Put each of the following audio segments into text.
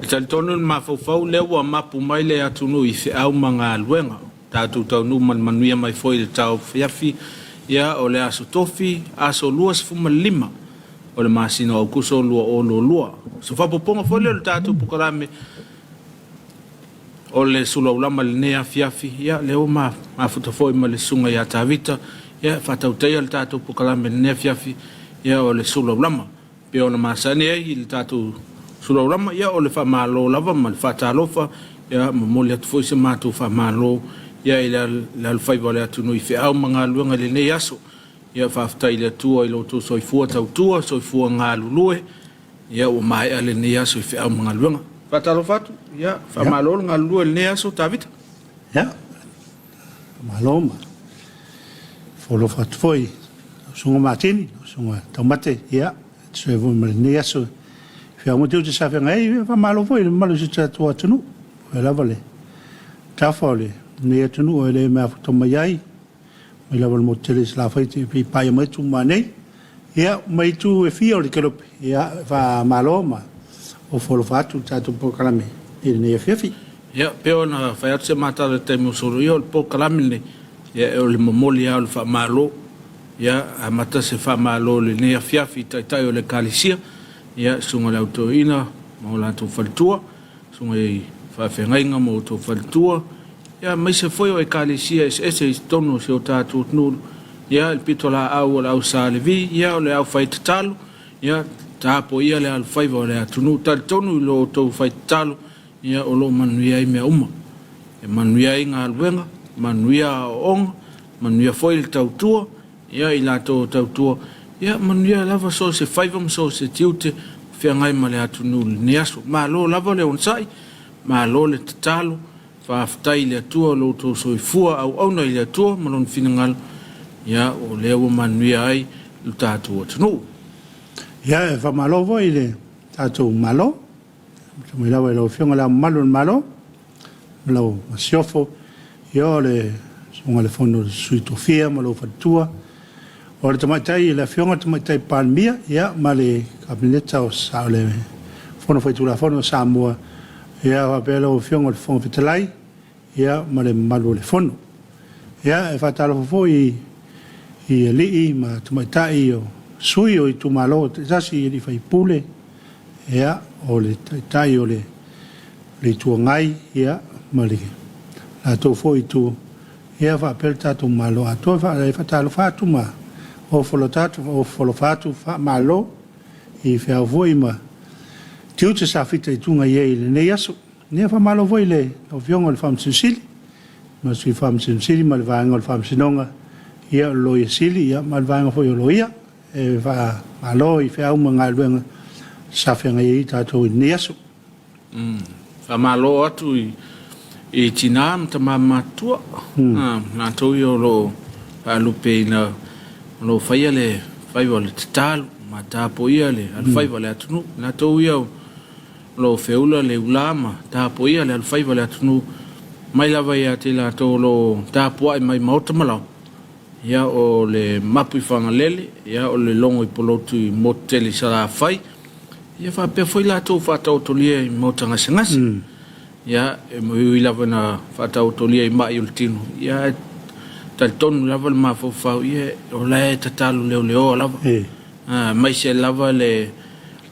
Talitonu le mafaufau lea ua mapu mai le atunuu i feau ma galuega. Tatou taunuu ma le manuia mai foi i le tauafiafi, ia o le aso Tofi, aso 25 o le masina o Aokuso 2022. So faaopoopoga foi lea o le tatou polokalame o le sulaulama i lenei afiafi, ia lea ua mafuta foi ma le susuga ia Tavita, ia faatautaia le tatou polokalame i lenei afiafi, ia o le sulaulama. Pei ona masani ai i le tatou sulaulama, ia o le faamalo lava ma le faatalofa, ia momoli atu foi se matou faamalo ia i le alofaiva o le atunuu i feau ma galuega i lenei aso. Ia faafetai i le Atua i lo outou soifua tautua, soifua galulue, ia ua maea lenei aso i feau ma galuega. Faatalofa atu, ia faamalo le galulue i lenei aso Tavita. Ia, faamalo ma fofola atu foi i lau Susuga Matini, lau Susuga Taumate, ia, e tusa ai foi ma lenei aso i feau ma tiute sa feagai ai. Ia, faamalo foi i le mamalu o si o tatou atunuu, o lava le tafa o lenei atunuu e le mafuta mai ai, mai lava i le motu tele i Salafai seia paia mai Tumua nei. Ia, ma itu e fia o le kelope, ia, faamalo ma ofo alofa atu i le tatou polokalame i lenei afiafi. Ia, pei ona fai atu se matala i le taimi ua sola, ia o le polokalame lenei, ia o le momoli lava o le faamalo. Ia, amata se faamalo i lenei afiafi i Taitai o le Ekalesia, ia, Susuga i le Au Toeaina ma o latou faletua, Susuga i Faafeagaiga ma outou faletua, ia, aemaise foi o Ekalesia eseese i totonu o si o tatou atunuu, ia, le pitolaau a le Au Sa Levi, ia, o le aufaitatalo, ia, tapuaia le alofaiva o le atunuu. Talitonu i lo outou faitatalo, ia, o lo o manuia ai mea uma. E manuia ai galuega, manuia aoaoga, manuia foi le tautua, ia, i latou o tautua, ia, manuia lava so o se faiva ma so o se tiute o feagai ma le atunuu i lenei aso. Malo lava le onosai, malo le tatalo, faafetai i le Atua o lo outou soifua auauna i le Atua ma Lona finagalo, ia, o lea ua manuia ai lo tatou atunuu. Ia, e faamalo foi i le tatou Malo, mai lava i lau Afioga i Le Ao Mamalu o le Malo ma lau Masiofo, ia o le Susuga i le Fono a Sui Tofia ma lou faletua, o le Tamaitai, le Afioga i le Tamaitai Palemia, ia, ma le Kapeneta o le Fono Faitulafono a Samoa, ia, faapea lau Afioga i le Fofoga Fetalai, ia, ma le mamalu o le Fono. Ia, e faatalofa foi i alii ma tamaitai o sui o itumalo taitasi, alii faipule, ia, o le Taitai o le Itu Agai, ia, ma le latou foi itu, ia, faapea le tatou Malo atoa. E faatalofa atu ma ofo alofa atu, faamalo i feau foi ma tiute sa fitaituga i ai i lenei aso. Ia, faamalo foi i le Afioga i le Faamasino Sili ma le Sui Faamasino Sili ma le Vaega o le Faamasinoga, ia, o le Loia Sili, ia, ma le Vaega foi o Loia. E faamalo i feau ma galuega sa feagai ai tatou i lenei aso. Faamalo atu i tina ma tama matutua, latou ia o lo o faalupeina, o lo o faia le faiva o le tatalo ma tapuaia le alofaiva o le atunuu. Latou ia o lo o feula le ula ma tapuaia le alofaiva o le atunuu, mai lava ia te i latou o lo o tapuai mai maota ma laoa, ia o le mapu i Fagalele, ia o le logo i Pulotu i motu tele i Salafai, ia faapea foi latou faataotolia i maota gasegase. Ia, e ui lava ina faataotolia i mai o le tino, ia ae talitonu lava le mafaufau, ia o la e tatalo leoleoa lava. Aemaise lava le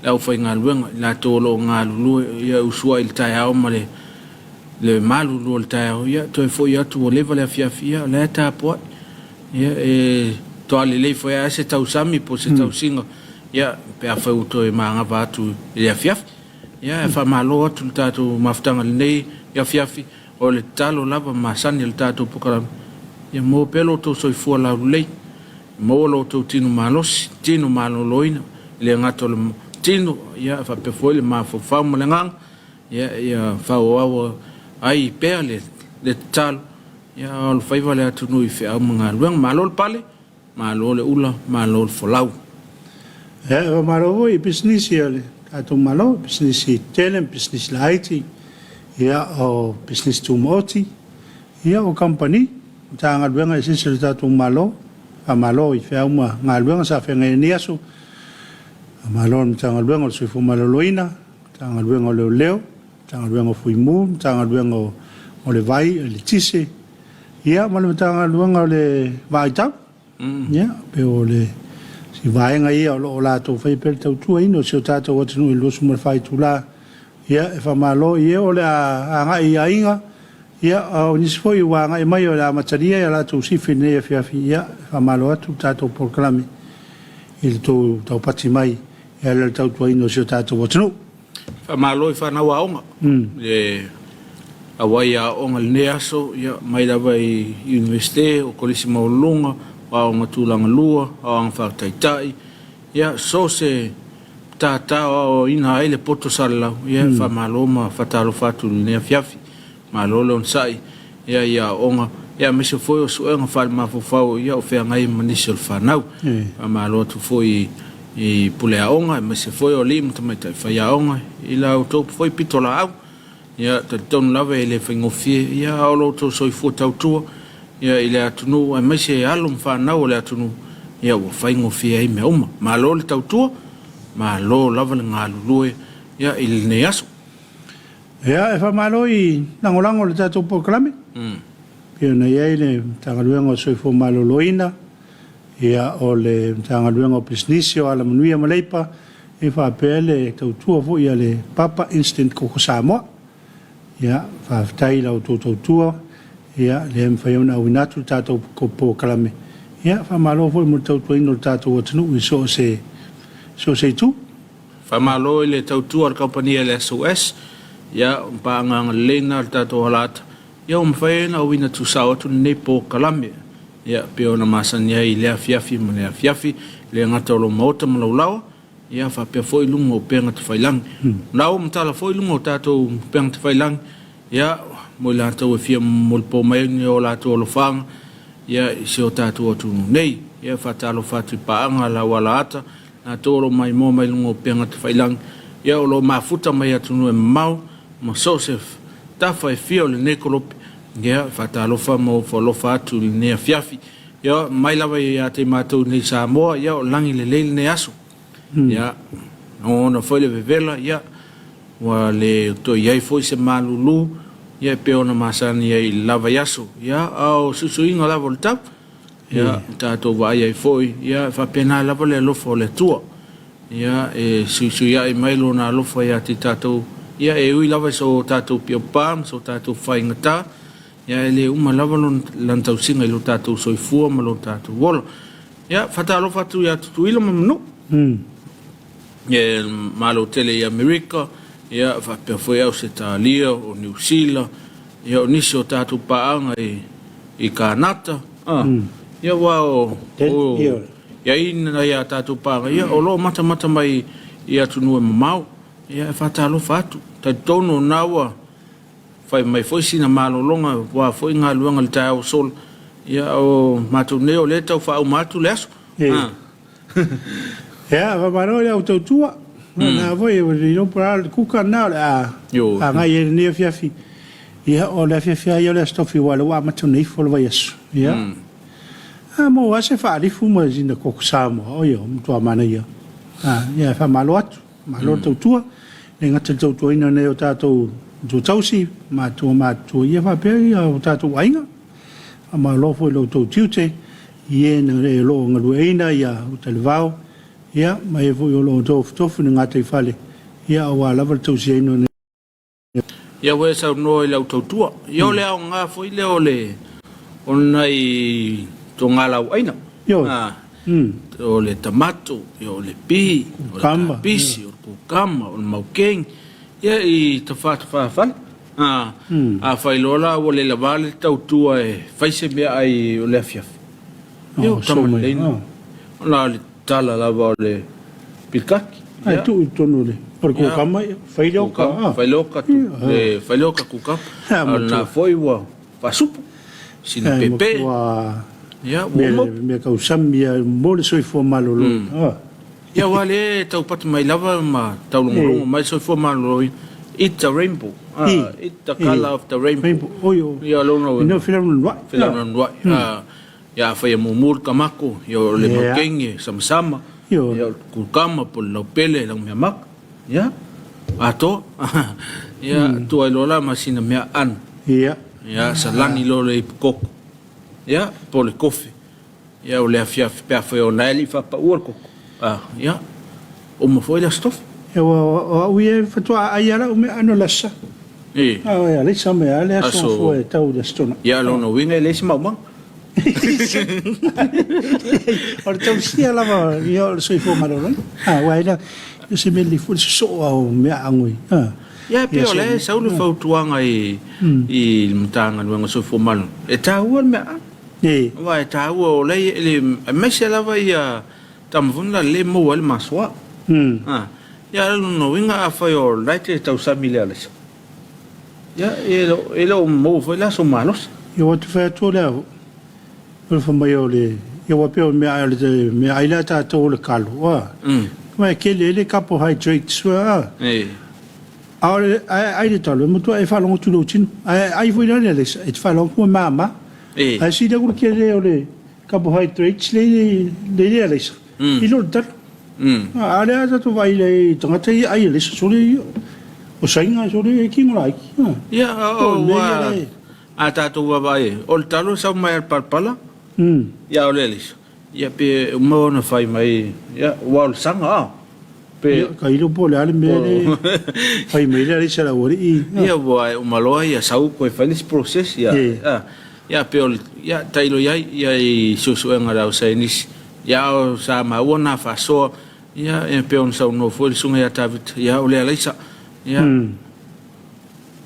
aufaigaluega, i latou o lo o galulue, ia usuai i le taeao ma le malulu o le taeao, ia toe foi atu ua leva le afiafi, ia o la e tapuai. Ia e toa lelei foi lava se tausami po o se tausiga, ia pe afai ua toe manava atu i le afiafi. Ia e faamalo atu i le tatou mafutaga i lenei afiafi, o le tatalo lava masani a le tatou polokalame, ia maua pea lo outou soifua laulelei, maua lo outou tino malosi, tino maloloina, e le gata o le tino, ia faapea foi le mafaufau ma le agaga, ia ia faaauau ai pea le tatalo, ia a o alofaiva le atunuu i feau ma galuega. Malo le pale, malo le ula, malo le folau. Ia, e faamalo foi i pisinisi a le tatou Malo, pisinisi tetele ma pisinisi laiti, ia, o pisinisi tumaoti, ia, o kamupani, Matagaluega eseese o le tatou Malo. Faamalo i feau ma galuega sa feagai ai i lenei aso. Faamalo i le Matagaluega o le Soifua Maloloina, Matagaluega o Leoleo, Matagaluega o Fuimu, Matagaluega o le Vai, Eletise, ia ma le Matagaluega o le Vaaitau. Ia, pei o le si vaega ia o lo o latou faia pea le tautuaina o si o tatou atunuu i le 24 itula. Ia, e faamalo i e o le a agai i aiga, ia, a o nisi foi ua agai mai o le a amatalia a latou sifi i lenei afiafi. Ia, e faamalo atu le tatou polokalame i le tou taupati mai e ala i le tautuaina o si o tatou atunuu. Faamalo i fanau aoga le auai aoga i lenei aso, ia, mai lava i Iunivesite, o Kolisi Maualuluga, o aoga tulaga lua, aoga faataitai, ia, so o se matata o aoaoina ai le poto salalau, ia, faamalo ma faatalofa atu i lenei afiafi. Malo le onosai, ia, i aoga, ia, aemaise foi o suega faale-mafaufau, ia, o feagai ma nisi o le fanau. Faamalo atu foi i pule aoga, aemaise foi o alii ma tamaitai faiaoga i la outou foi pitolaau. Ia, talitonu lava e le faigofie, ia, a o lo outou soifua tautua, ia, i le atunuu, aemaise alo ma fanau o le atunuu, ia, ua faigofie ai mea uma. Malo le tautua, malo lava le galulue, ia, i lenei aso. Ia, e faamalo i lagolago i le tatou polokalame. Pei ona i ai le Matagaluega o Soifua Maloloina, ia, o le Matagaluega o Pisinisi, o Alamanuia ma Leipa, e faapea le tautua foi a le Papa Instant Koko Samoa. Ia, faafetai i la outou tautua, ia, lea e mafai ona auina atu le tatou polokalame. Ia, faamalo foi mo le tautuaina o le tatou atunuu i so o se itu. Faamalo i le tautua a le kamupani a le SOS, ia, o paaga agalelei lena a le tatou alaata, ia ua mafai ai ona auina tuusao atu lenei polokalame, ia, pei ona masani ai i lea afiafi ma lea afiafi, e le gata o lou maota ma lou laoa, ia, faapea foi luga o upega tafailagi. O la ua matala foi luga o tatou upega tafailagi, ia, mo i latou e fia momolipo mai ni o latou alofaaga, ia, i si o tatou atunuu nei. Ia, faatalofa atu i paaga a lau alaata, latou o lo o maimoa mai luga o upega tafailagi, ia o lo o mafuta mai atunuu e mamao ma so o se tafa e fia o lenei kolope, ia faatalofa ma ofo alofa atu i lenei afiafi. Ia mai lava ia te matou nei Samoa, ia o lagi lelei lenei aso. Ia lagona foi le vevela, ia ua le toe i ai foi se malulu, ia e pei ona masani ai i le lava i aso. Ia a o suisuiga lava o le tau, Ia, ua tatou vaai ai foi, ia, e faapena lava le alofa o le Atua. Ia, e suisuiai mai Lona alofa ia te tatou, ia, e ui lava i so tatou piopā ma so tatou faigata, ia, e le uma lava lona, Lana tausiga i lo tatou soifua ma lo tatou ola. Ia, faatalofa atu ia Tutuila ma Manua. Ia, malo tele i Amerika, ia, faapea foi Ausetalia, o Niu Sila, ia, o nisi o tatou paaga i, i Kanata, a, ia aua o, o i ai nai a tatou paaga, ia, o lo o matamata mai i atunuu e mamao, ia, e faatalofa atu. Talitonu o lena ua fai mai foi sina malologa aua foi galuega i le taeao ua sola, ia, o matou nei o lea e tau faauma atu le aso. A. Ia, faamalo i le au tautua. Na foi, ua le iloa po o le a le kuka lena o le a agai ai i lenei afiafi. Ia, o le afiafi lava ia o le Aso Tofi aua o lea ua amata ona ifo le vaiaso. Ia, a maua lava se faalifu ma sina koko Samoa, oi, ua matua manaia. Ia, e faamalo atu, malo le tautua. E le gata i le tautuaina o nai o tatou matua tausi, matua matutua, ia faapea ia o tatou aiga. Faamalo foi i lo outou tiute i e o lo o galueaiina Utalivao, ia, ma e foi o lo o tofutofu i le gataifale, ia, aua lava le tausiaina o nei. Ia ua e saunoa i lau tautua. Ia o le aoga foi lea o le o nai togalauaina. Ioe. O le tamato, ia o le pi, o le kapisi, o le kukama, o le maukeni, ia i tafatafafale. Afai loa la ua le lava le tautua e fai se meaai o le afiafi, ia o tama lelei na. Ona o le tala lava o le pilikaki. Ae tuu i totonu o le kukama, fai lea o ka. Fai lea o ka kukama. A o lena foi ua faasupu, sina pepe. Ia, ua uma. Mea tausami mo le soifua maloloina. Ia aua lea e tau pati mai lava ma taulogologo mai le soifua maloloina, eat the rainbow, eat the colour of the rainbow. Ia lona uiga. Felaunuanuai. Ia afai e mumu le tamato, ia o le maukeni e samasama, ia o le kukama po o le laupele e laumeamaka. Ia, atoa. Ia, tuu ai loa la ma sina mea aano. Ia. Ia, salani loa le ipu koko. Ia, po o le kofe. Ia, o le afiafi pe afai o na e le i faapaua le koko. A, ia, uma foi le Aso Tofi. Ia, ua, o au ia e faatoa aai lava lau mea aano i le Aso Sa. E. A, e alaisa mai lava le aso fua e tau i le Aso Toonai. Ia, o lona uiga e leai se maumaga. O le tausia lava ia o le soifua maloloina. A, aua e le o se mea lelei foi le sosoo lava o meaaano i. A. Ia, e pei o lea e sau le fautuaga i le Matagaluega o Soifua Maloloina, e taua le meaaano. E. Aua e taua o lea e le, aemaise lava ia tama foi na le maua ai le masoa. A, ia, o lona uiga afai o la e te tausami i le alaisa, Ia, e le o maua foi la so malosi. Ia, ua te fai atu o le a, o le fai mai o le, ia ua pei o le mea, o le meaai lea a tatou o le kalo, a. Ma e tele ai le carbohydrates, a. A o le, a e ai le talo, e matua e faalogo atu i lou tino. A e ai foi la le alaisa, e te faalogo atu ua mama. Ae sili atu le tele o le carbohydrates lea i le alaisa, i lo le talo. A o lea a tatou vaai i tagata ia ai alaisa sole ia, o Saina sole e tino laiti. Ia, o ua a tatou vaavaai ai, o le talo e sau mai lava i le palapala, ia a o le alaisa, ia pe uma ona fai mai, ia ua o le saga a. Pe. Ia, tailo po o le a le mea le fai mai le alaisa a le aualii. Ia, ua e uma loa ia sau toe fai le isi process, ia, ia pe o le, ia tailo i ai, ia i suesuega a le au saienisi. Ia o sa maua na faasoa, ia e pei ona saunoa foi le susuga ia Tavita, ia o le alaisa, ia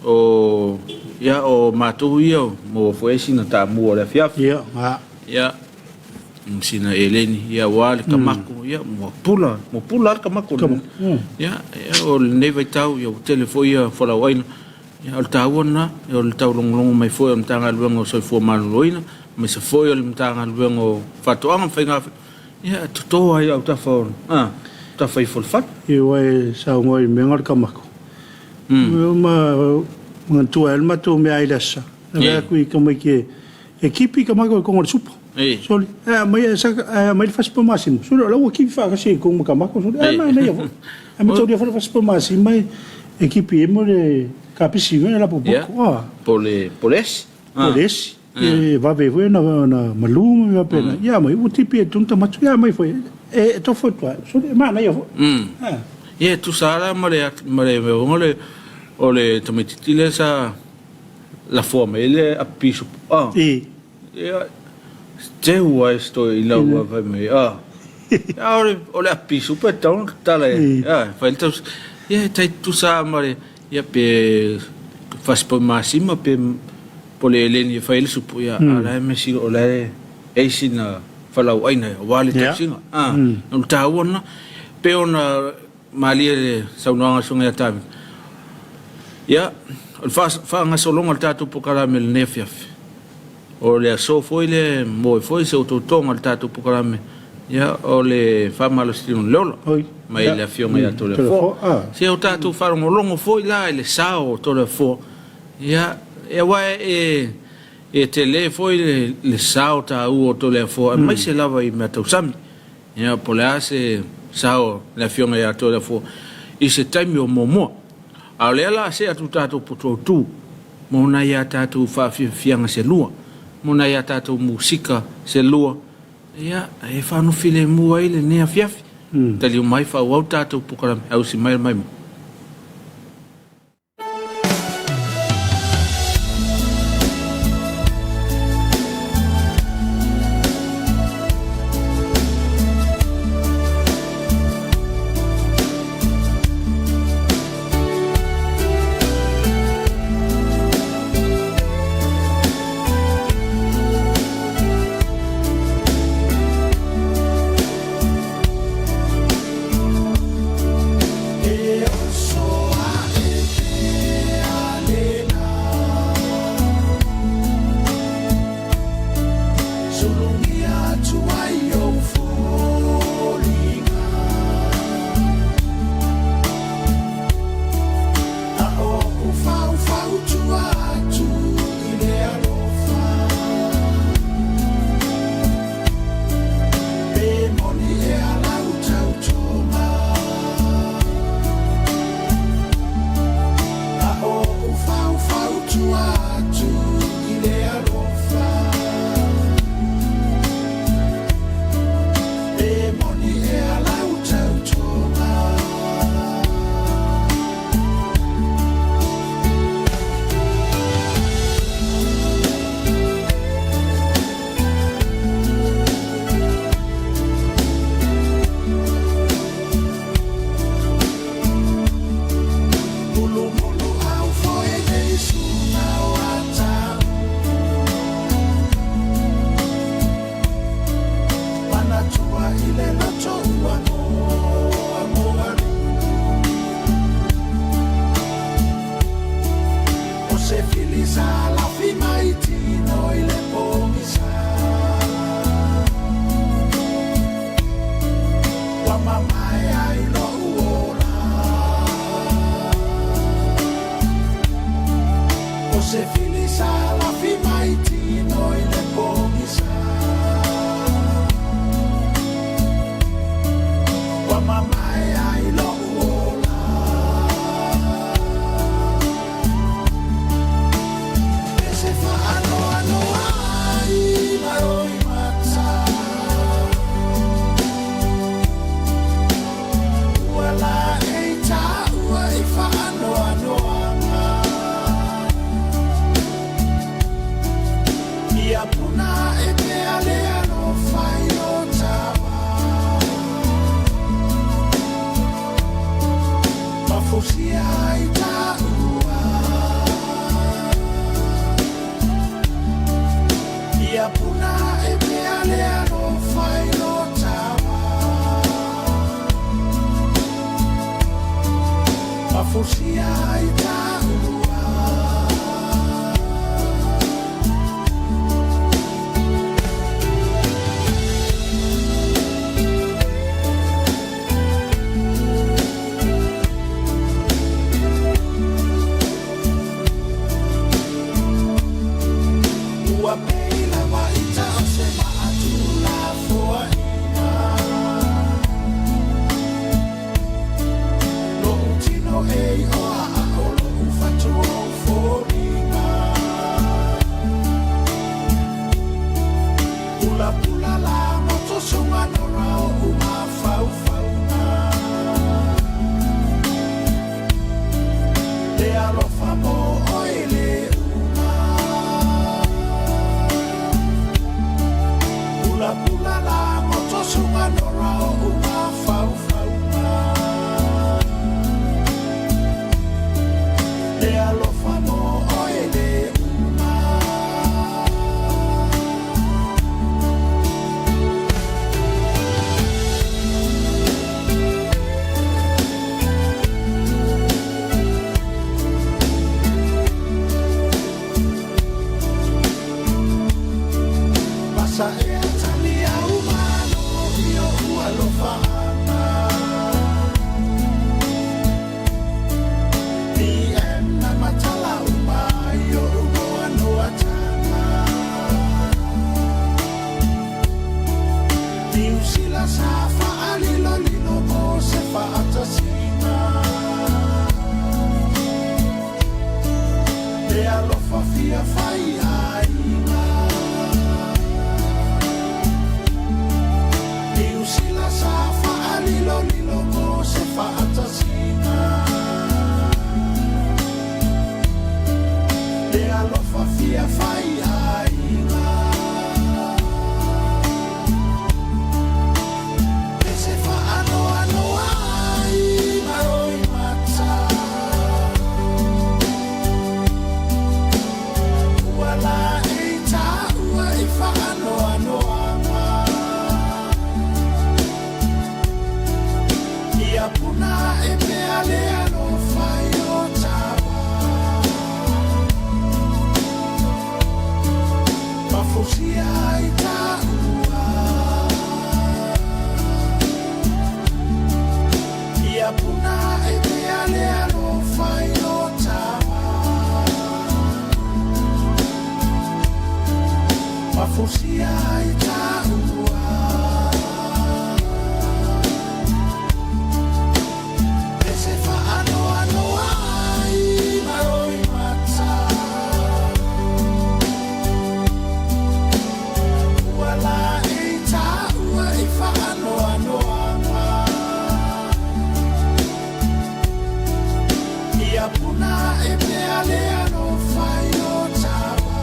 o ia o matou ia maua foi ai sina taamua o le afiafi. Ia, a. Ia sina eleni, ia aua le kamako, ia ua pula, ua pula lava le kamako. Ia, ia o lenei vaitau, ia ua tele foi ia fualaauaina. Ia, o le taua lena, o le taulogologo mai foi o le Matagaluega o Soifua Maloloina, aemaise foi o le Matagaluega o Faatoaga ma Faiga Faiva, ia, e toto lava i autafa o, a, autafa ifo o le fale. Ia, ua e saunoa i le mea lena o le kamako. Ma manatua ai le matou meaai i le Aso Sa. Na vaai atu i tamaiti e kipi kamako i totonu o le supa. Sole, ae aumai ae aumai le fasi pamasima. Sole, o la ua kipi faatasi ai i totonu ma kamako. Sole, ae manaia foi. Ae mataulia foi le fasi pamasima e kipi ai mo le kapisi foi lea lapopoto. A. Po o le esi. Po o le esi. E vave foi ona malu ma mea faapena. Ia aumai ua tipi ai i totonu tamato. Ia aumai foi e tofu atu lava. Sole, e manaia foi. Ia, e tusa lava la ma le ma le mea foi lea o le tamaitiiti lea sa lafoa mai ai le apu pisupo. Ia, teu ai se toeaina ua fai mai, a, a o le, o le api supa e tatau ona tatala e, a, e fai le tausi. Ia, e tai tutusa lava ma le, ia, pe fasi poi masima pe po o le eleni e fai ai le supu, ia, a o la e mea sili o la e i ai sina falauaina aua le tausiga. A, o le taua lena. Pei ona malie le saunoaga a le Susuga ia Tavita. Ia, o le faagasologa o le tatou polokalame i lenei afiafi, o le aso foi lea e moe foi se otootoga o le tatou polokalame, ia, o le faamalositino o le ola mai le Afioga ia Toleafoa. Se o tatou faalogologo foi la i le sao o Toleafoa, ia, aua e tele foi le sao taua o Toleafoa, aemaise lava i mea tausami. Ia, po o le a se sao o le Afioga ia Toeafoa i se taimi o muamua. A o lea la a see atu tatou potoautu mo nai a tatou faafiafiaga se lua, mo nai a tatou musika se lua, ia, e faanofilemu ai lenei afiafi. Taliu mai faaauau tatou polokalame, ausi mai le maimoa. sa lafi mai tino i le pogisa. Ua mamae ai lo'u ola. O se fili sa lafi mai tino i le pogisa. Ua mamae ai lo'u ola. E se faanoanoa ai ma loimata. Ua laei taua i faanoanoaga. Ia puna e pea le alofa i o tama. Mafosia ai taua. Ia puna e pea le alofa i lo tama. Mafosia ai taua. Ua pei lava i tao se maatulafoaina. Lo'u tino e i'oa a o lo'u fatu ou foliga. Pulapula la moto suga nora o'u mafaufauga. Le alofa mo oe le uma. Pulapula la moto suga nora o'u mafaufauga. Le alofa mo oe le uma. Pasa e tali au malo i o'u alofaga. PM na matala uma i o'u noanoataga. Niusila sa fa'alilolilo mo se fa'atasiga. Le alofa fia fai aiga. Niusila sa fa'alilolilo mo se fa'atasiga. Le alofa fia fai aiga. E se faanoanoa ai ma loimata. Ua laei taua i faanoanoaga. Ia puna e pea le alofa i o tama. Mafosia ai taua. Ia puna e pea le alofa i o tama. Mafosia ai taua. E se faanoanoa ai ma loimata. Ua laei taua i faanoanoaga. Ia puna e pea le alofa i o tama.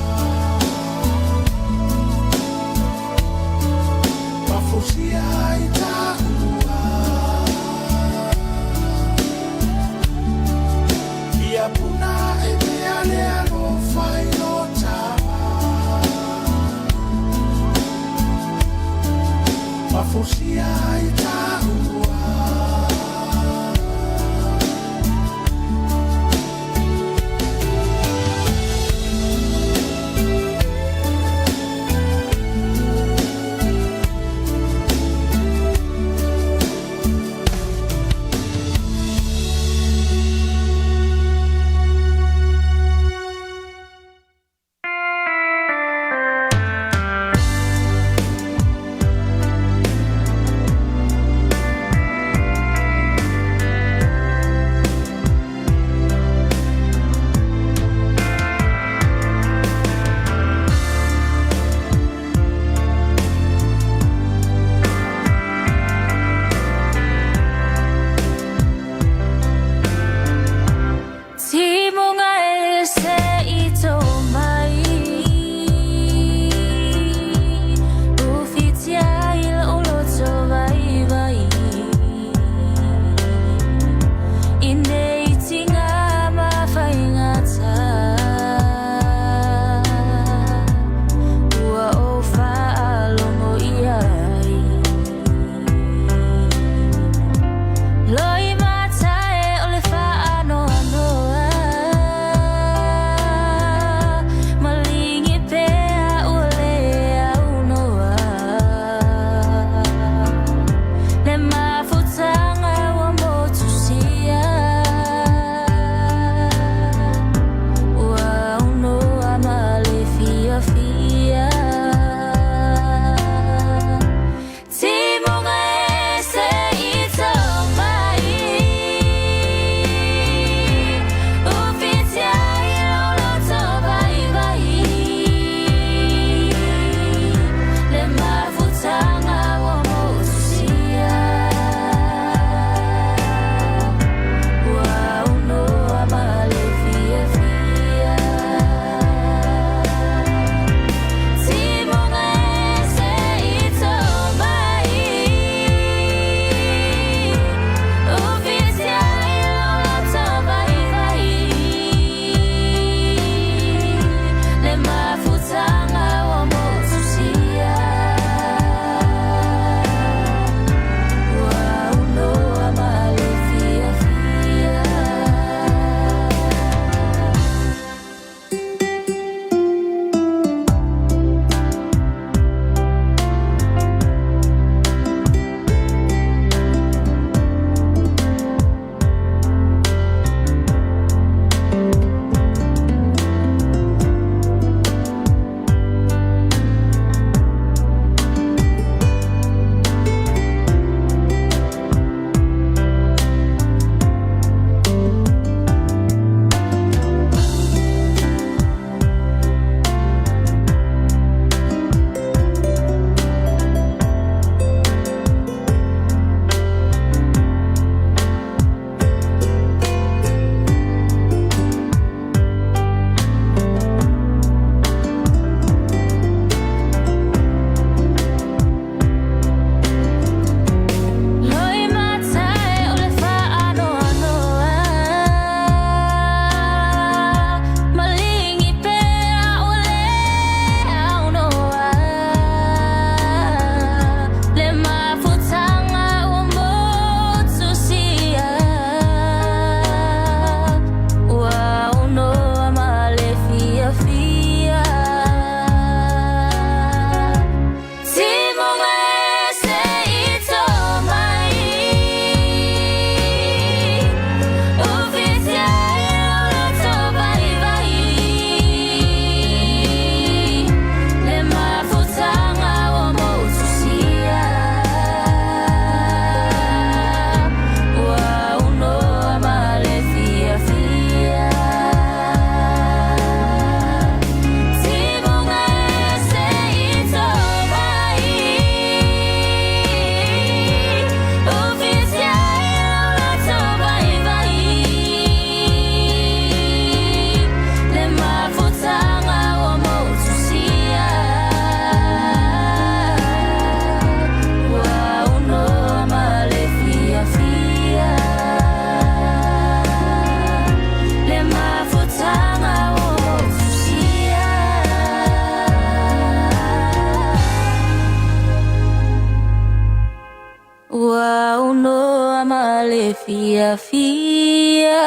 Fiafia.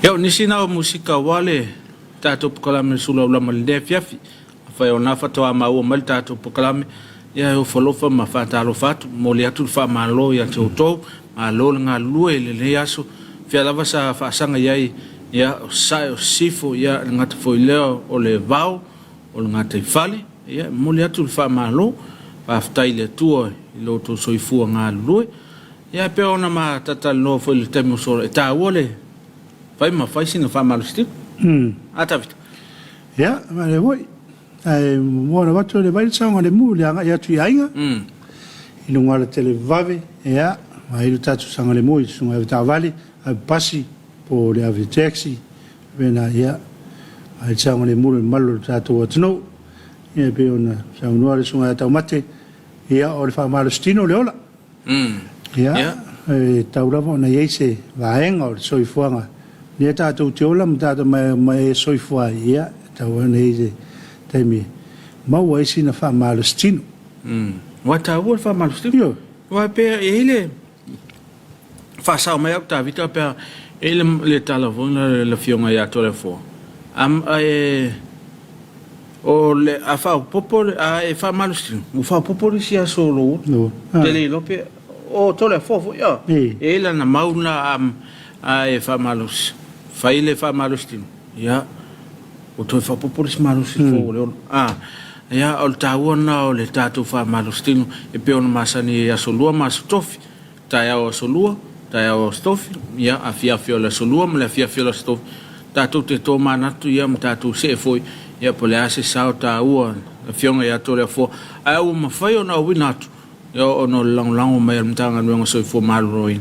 Ia, o nisi na o musika aua le tatou pokalame le sulaulama i lenei afiafi. Afai o na faatoa maua mai le tatou pokalame, ia e ofo alofa ma faatalofa atu, momoli atu le faamalo ia te outou, malo le galulue i lenei aso, fea lava sa faasaga i ai, ia, o Sasae, o Sisifo, ia, e le gata foi i lea o le Vao, o le gataifale, ia, e momoli atu le faamalo, faafetai i le Atua i lo outou soifua galulue. Ia, e pei ona ma talatalanoa foi i le taimi ua sola, e taua le fai ma fai sina faamalositino. A Tavita? Ia, manaia foi. Ae muamua ona avatu le vai le saogalemu i le agai atu i aiga, i luga o le televave, ia, vaai lo tatou saogalemu i le susuga i le avetaavale, ave pasi, po o le ave taxi, faapena, ia, vaai le saogalemu i le mamalu o le tatou atunuu. Ia, e pei ona saunoa le susuga ia Taumate, ia, o le faamalositino le ola. Ia, e tatau lava ona i ai se vaega o le soifuaga lea tatou te ola ma tatou ma e soifua ai, ia, e tatau lava ona i ai se taimi e maua ai sina faamalositino. Ua taua le faamalositino. Ioe. Aua pe e i ai le faasao mai au Tavita pe a e i ai le tala foi lea a le Afioga ia Toleafoa, a e O le a faaopoopo le a e faamalositino, ua faaopoopo le isi aso o lou utu. Ah. Te le iloa pe o Toleafoa foi a. Ee. E i ai lana mau na a, a e faamalosi, fai le faamalositino, ia ua toe faaopoopo le isi malosi fou o le ola. A, ia o le taua lena o le tatou faamalositino e pei ona masani i aso Lua ma aso Tofi. Taeao Aso Lua, taeao Aso Tofi, ia, afiafi o le Aso Lua ma le afiafi o le Aso Tofi, tatou te tomanatu, ia, ma tatou see foi, ia, po o le a se sao taua a le Afioga ia Toleafoa, ae ua mafai ona auina atu, ia, ona o le lagolago mai a le Matagaluega o Soifua Maloloina,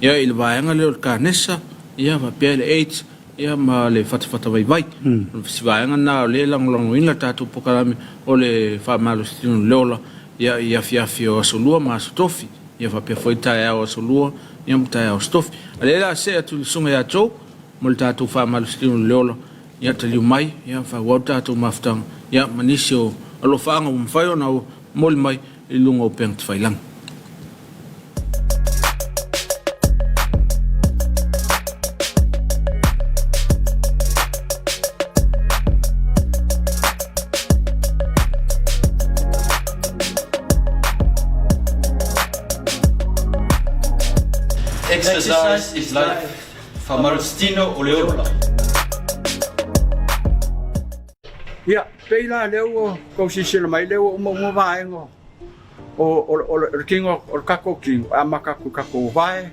ia, i le vaega lea o le kanesa, ia, faapea le AIDS, ia, ma le fatafata vaivai. O si vaega lena o lea e lagolagoina le tatou polokalame o le faamalositino o le ola, ia, i afiafi o Aso Lua ma Aso Tofi. Ia faapea foi taeao aso Lua ia ma taeao aso Tofi. A lea o le a see atu i le susuga ia Joe mo le tatou faamalositino i le ola. Ia taliu mai, ia faaauau le tatou mafutaga ia ma nisi o alofaaga ua mafai ona momoli mai i luga o upega tafailagi. Exercise is life, Faamalositino o le ola. Ia, pei la lea ua tou silasila mai lea ua uma uma vaega o o o le tino o le tatou tino e amata atu i tatou vae,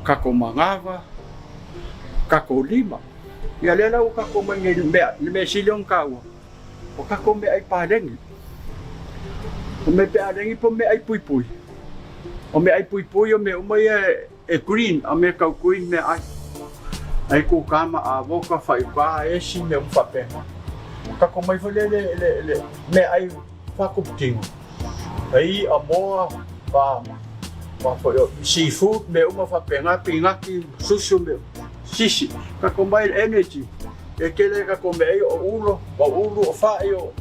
tatou manava, tatou lima. Ia lea la ua tatou omai nei i le mea, le mea sili ona taua, o tatou meaai paleni. O mea paleni po o meaai puipui. O meaai puipui o mea uma ia e green, a mea tau green meaai. Ai kukama, avoka, faigā, esi, mea uma faapena. Tatou omai foi lea i le, le meaai faatuputino, ai i'a, moa, pa, pa foi o seafood, mea uma faapena, pinati, susu, mea, sisi. Tatou omai i le energy, e tele tatou mea ai o ulo, o ulu, o fai, o,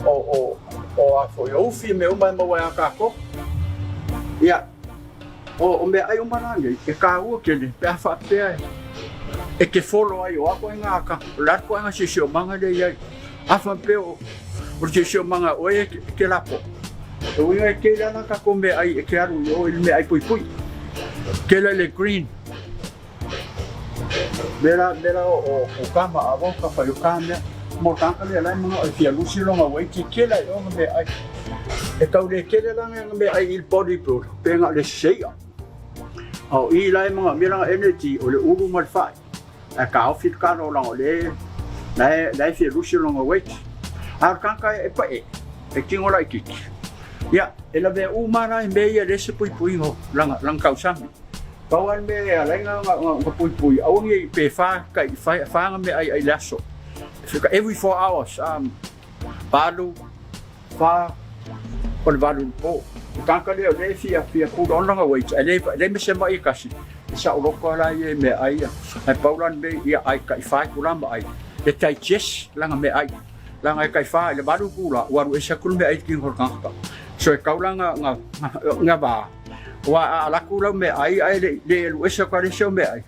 o, o, o a foi, o ufi, mea uma e maua ai a tatou. Ia, o, o meaai uma la nei, e tāua tele, pe a faapea e, e te follow ai o a koe ngā ka, o le a koe ngā siosiomaga lea i ai. A faapea o, o le siosiomaga o oe e te lako, e uiga e tele lava tatou meaai e te alu i o i le meaai puipui. Tele le green. Mea la, mea la o, o, o kama a o ka whai o ka mea. Mo tāka lea lai mga o e fia lusi longa wei te tele ai o nga meaai. E tau le tele la nga meaai i le bodybuilder, pe nga le seia. A o i lai mga mea langa energy o le ulu ma le whai. Ae taofi le tala o langa o le la e fia lusi lona weight. A o le tagata e pae, e tino laitiiti, ia, e lavea uma la i mea ia e leai se puipuiga o lana tausami. Pau lava le mea e ala ai ona puipui, aua ne i pe fa tai fa ana meaai ai i le aso. Every 4 hours, 8, 4, o le 8 i le po. O le tagata lea o lea e fia fia pula ona lana weight, ae leai ma se ma'i e tasi, e saoloto lava la ia i meaai ia. Ae pau la le mea ia ai tai fa itula ma ai, e digest lana meaai. Leaga e tai fa i le 8 itula ua alu ese atu le meaai i le tino o le tagata. So e kau la ga ga ga va aua a alu atu lau meaai ae le i le alu ese atu lava le isi au meaai,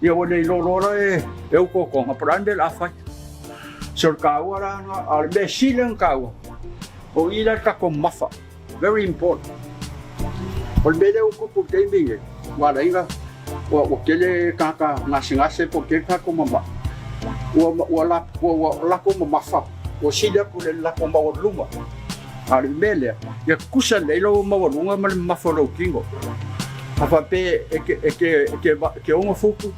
ia ua le iloa loa la e ou totoga po o le a le mea o le a fai. So o le taua la lena, a o le mea sili ona taua, o i la le tatou mamafa, very important. O le mea lea ua tupu i le taimi lenei, ua ala ai ona ua tele tagata gasegase po o tele tagata ua mamai, ua latou mamafa, ua sili atu i le latou maualuluga. A o le mea lea, ia tutusa lelei lou maualuga ma le mamafa o lou tino. A faapea e te 6 futu,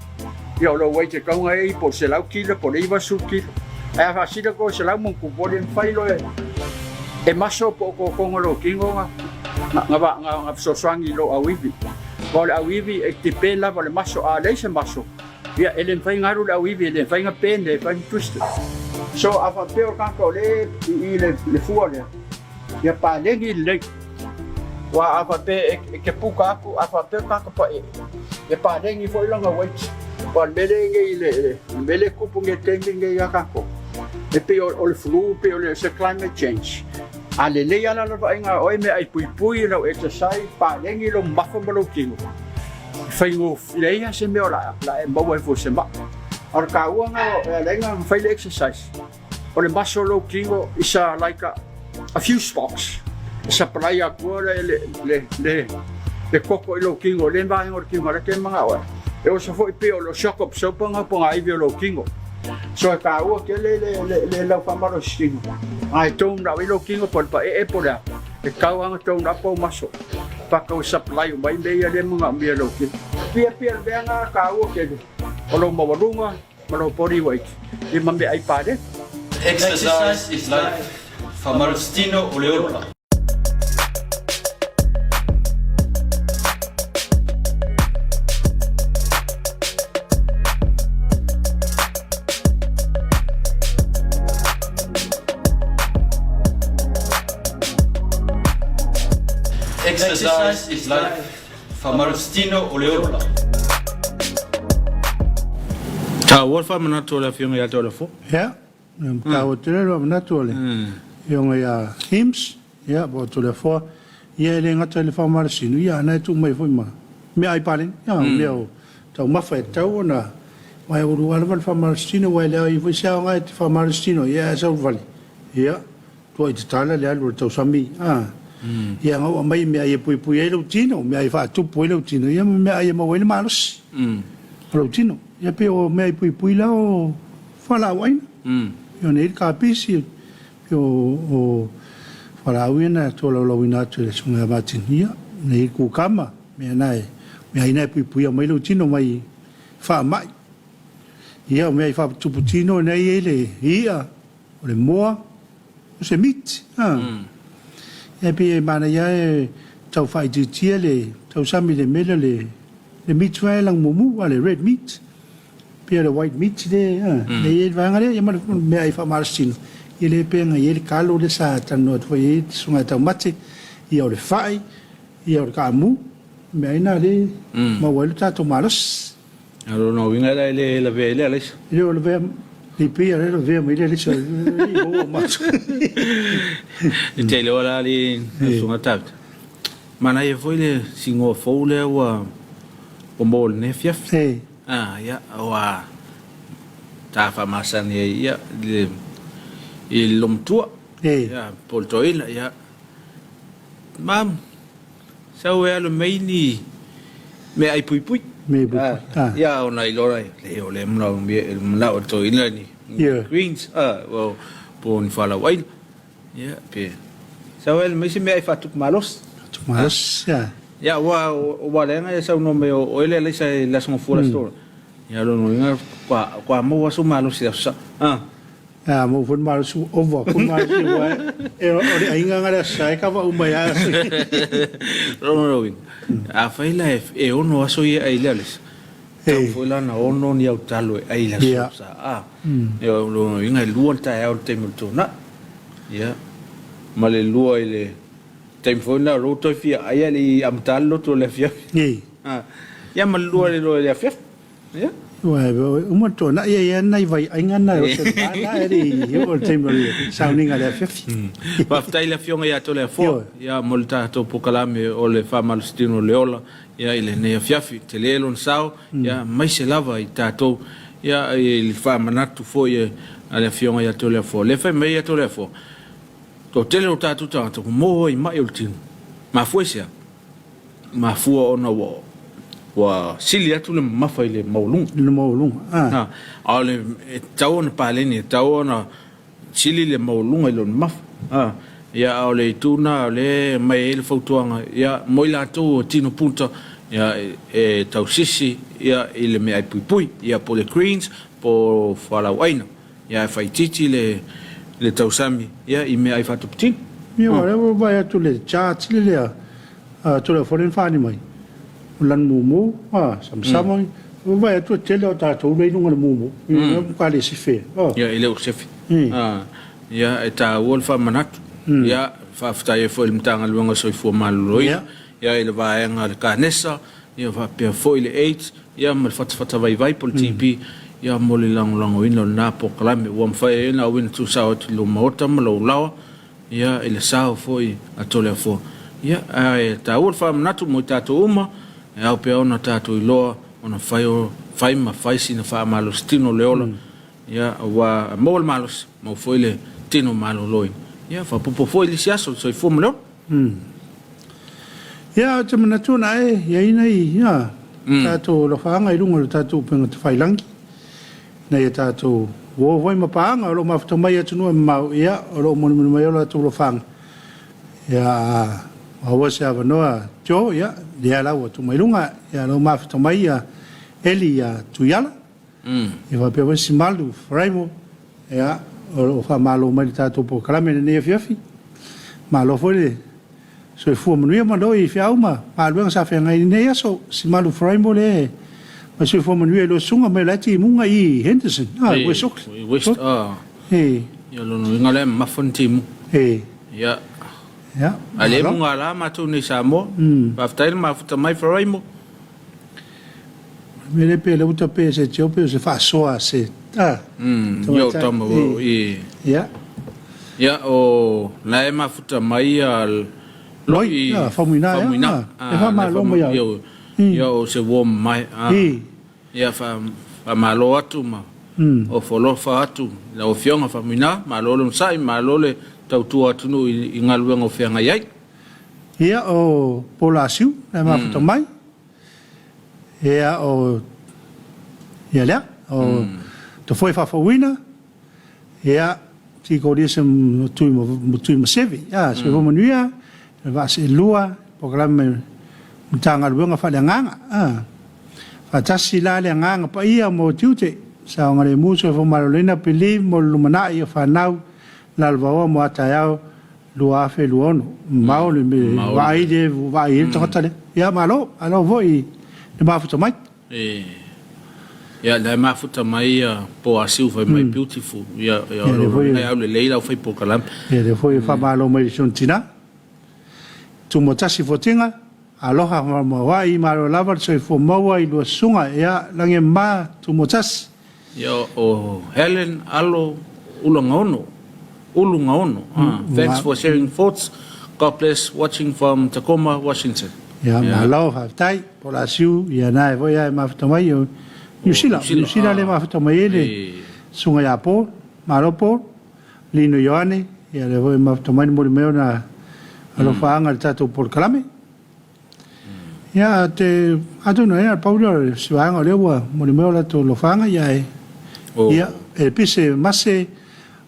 ia o lou weight e tatau ona i ai po o le 100 kilo po o le 90 kilo. Ae a faasili atu i le 100 ma ona tupu, e le mafai loa e maso po o totoga o lou tino ona fesoasoani i lou auivi. Aua o le auivi e depend lava i le maso, a leai se maso, Ia, e le mafai ona alu le auivi, e le mafai ona bend, e le mafai ona twist. So, a faapea o le tagata o lea e i i le fua lea, ia paleni lelei. Aua a faapea e te puka atu, a faapea o le tagata paee, ia paleni foi lana weight. Aua o le mea lea e i ai nei, le mea lea e tupu nei i le taimi lenei ia tatou, e pei o le flu, pei o se climate change. A lelei lava la le vaaiga a oe, meaai puipui lau exercise, paleni lou mamafa ma lou tino, Faigofie, leai lava se mea o le a e maua ai foi i se maa. A o le taua lena e ala ai ona fai le exercise, o le maso o lou tino is a like a fuse box e supply atua le koko i lou tino, le vaega o le tino lea e te manao ai. E oso foi pei o le shock absorber lena pogaivi o lou tino. So e taua tele le lau faamalositino, a e tone up ai lou tino po o le paee po o le a, e tatau lava ona tone up ou maso. Paka ua supply uma ai mea ia lea manaomia e lou tino. Pia pia le mea na taua tele o lou maualuga ma lou body weight i ma meaai paleni. Exercise is life, Faamalositino o le ola. Exercise is life, Faamalositino o le ola. Taua le faamanatu o le Afioga ia Toelefo. Ia, taua tele le faamanatu o le Afioga ia Hims, ia, po o Toleafoa. Ia, e le gata i le faamalosino, ia, a na e tuu mai foi ma meaai paleni, ia, o mea o taumafa e tatau ona aua e ua lava le faamalositino, aua e leai foi se aoga e te faamalositino ai, ae sau vale, ia, Tuai tatala le alu o le tausami a. Ia na ua aumai mea e puipui ai lou tino, mea e faatupu ai lou tino, ia ma mea e maua ai le malosi o lou tino. Ia pei o mea e puipui la o fualaau aina. Pei ona i ai le kapisi, pei o fualaau ia na tolaulauina atu e le Susuga ia Martin, ia, na i ai le kukama, mea na e, mea aina e puipuia mai lou tino mai faamai. Ia o mea e faatupu tino na i ai le i'a, o le moa, o se meat, a. Ia pei e manaia e tau faaitiitia le tausami i le mea lea o le meat foi lea e lagimumu, a le red meat, pei o le white meat lea, a, lea e i ai le vaega lea, ia ma le meaai faamalositino, ia lea pei ona i ai le kalo lea sa talanoa atu foi i ai le susuga ia Taumate, ia o le fai, ia o le kaamu, meaai na lea e maua ai le tatou malosi. A o lona uiga la e le lavea ai le alaisa. E le o lavea, e pei a le lavea mai le alaisa i maua o matou. E te iloa la le susuga Tavita. Manaia foi le sigoa fou lea ua maua i lenei afiafi. E. Ah, ia, ua ta faamasani ai ia le i le lomatua. E. Ia, po o le toeaina, ia. Ma Sau e alu mai ni meaai puipui. Meaai puipui. Ah. Ia ona iloa lea, le o lea manaomia e manao e le toeaina ni greens, ah, po o ni fualaau aina. Ia, pe sau e alu mai se meaai faatupu malosi. Faatupu malosi, ia. Ia, aua ua leaga e saunoa mai o oe le alaisa i le Aso Gafua le Aso Toonai. Ia, o lona uiga, kua maua sou malosi i le Aso Sa. Ah. A maua foi le malosi ua ova atu le malosi aua e o le aiga na le Aso Sa e kava uma ai lava aso ia. Lona uiga, afai la e ono aso ia e ai i le alaisa, tatau foi la ona ono ni au talo e ai i le Aso Sa. A, o lona uiga e lua le taeao i le taimi o le Toonai. Ia, ma le lua i le taimi foi lena o lea ua toe fia ai ae le i amata le lotu o le afiafi. Ia ma le lua i le afiafi. Ia. Ua uma le tuanai e i ai nai vaiaiga na e oso i le va na e le i oo i le taimi o le sauniga i le afiafi. Faafetai i le Afioga ia Toleafoa ia mo le tatou polokalame o le Faamalositino o le Ola ia i lenei afiafi. Tele lona sao ia aemaise lava i tatou ia i le faamanatu foi a le Afioga ia Toleafoa. Lea fai mai ia Toleafoa, toatele o tatou tagata ua maua i mai o le tino. Mafua i se a? Mafua ona ua ua sili atu le mamafa i le maualuga. I le maualuga, a. A o le e tatau ona paleni, e tatau ona sili le maualuga i lona mamafa. A, ia, a o le itu lena o lea e aumai ai le fautuaga, ia, mo i latou o tino puta, ia, e tausisi, ia, i le meaai puipui, ia, po o le greens, po o fualaauaina. Ia, ae faaitiiti le le tausami, ia, i meaai faatuputino. Ia, o lea ua vaai atu i le chart lea a Toleafoa lea na faaali mai, o lana mumu, a, samasama, ua vaai atu e tele o tatou lea i luga o le mumu, i le matua le sefe. Ia, e le o sefe. Ia, e taua le faamanatu. Ia, faafetai ai foi i le Matagaluega o le Soifua Maloloina, ia, i le vaega a le Kanesa, ia, faapea foi le AIDS, ia, ma le fatafata vaivai po o le TB, ia, mo le lagolagoina o lena polokalame. Ua mafai ai ona auina tuusao atu i lou maota ma lou laoa, Ia, i le sao foi a Toleafoa. Ia, ae taua le faamanatu mo i tatou uma, e ao pea ona tatou iloa ona fai o, fai ma fai sina faamalositino o le ola, ia, aua a maua le malosi, maua foi le tino maloloina. Ia, faaopoopo foi i le isi aso, le soifua ma le ola. Ia, ou te manatu ona e i ai nai, ia, tatou alofaaga i luga o le tatou upega tafailangi. Ina ia tatou uo foi ma paaga o lo o mafuta mai i atunuu e mamao, ia, o lo o molimoli mai o latou alofaga. Ia, a maua se avanoa Joe, ia, lea la ua tuu mai luga, ia, o lo o mafuta mai ia Eli ia Tuiala, ia faapea foi Simalu Faraimo, ia, o lo o faamalo mai i le tatou polokalame i lenei afiafi. Malo foi le Soifua manuia ma loi feau ma galuega sa feagai i lenei aso. Simalu Faraimo le mai soifua manuia i lua susuga mai o la e timuga i Henderson, ah, i West Auckland. I West, ah. E. Ia lona uiga lea e mamafa ni timuga. E. Ia. Ia. A le mugala matou nei i Samoa. Faafetai le mafuta mai Faraimo. O le mea lea pei o lea ua tape se tio pei o se faasoa a se a. Ia o tama o i. Ia. Ia o la e mafuta mai ia Loi ia Faumuina ia. E faamalo mai ia. Ia o se uo mamae. Ia faamalo atu ma ofo alofa atu i lau Afioga Faumuina, malo le onosai, malo le tautua atunuu i galuega o feagai ai. Ia o Paula Asiu na e mafuta mai. Ia o ia lea o Tofoe Faafouina ia Tikoria se tui ma tui ma sevi ia soifua manuia le vaa seelua polokalame Matagaluega faaleagaga a faatasi la le agaga paia mo tiute saogalemu soifua maloloina believe mo le lumanai o fanau lalovaoa mo a taeao 2026, mamao le vaai le vaai ai le tagata lea. Ia malo, malo foi i le mafuta mai. Ia la e mafuta mai ia po asiu fai mai beautiful. Ia ia o lo ngai au lelei lau fai polokalame. Ia lea foi e faamalo mai i si ona tina. Tumatasi Fotinga, aloha maoai malo lava le soifua maua i lua susuga. Ia lagi e mama Tumatasi. Ia o Helen Alo Ulagaono, Ulugaono, thanks for sharing thoughts, God bless watching from Tacoma, Washington. Ia malo faafetai po o le asiu ia na e foi a e mafuta mai o Niu Sila, Niu Sila lea e mafuta mai ai le susuga ia Paul, malo Paul, Lino Ioane, ia lea foi e mafuta mai le momoli mai ona alofaaga i le tatou polokalame. Ia, te atonu ai, pau lea o si vaega o lea ua momoli mai o latou alofaga, ia e, ia, e pise mase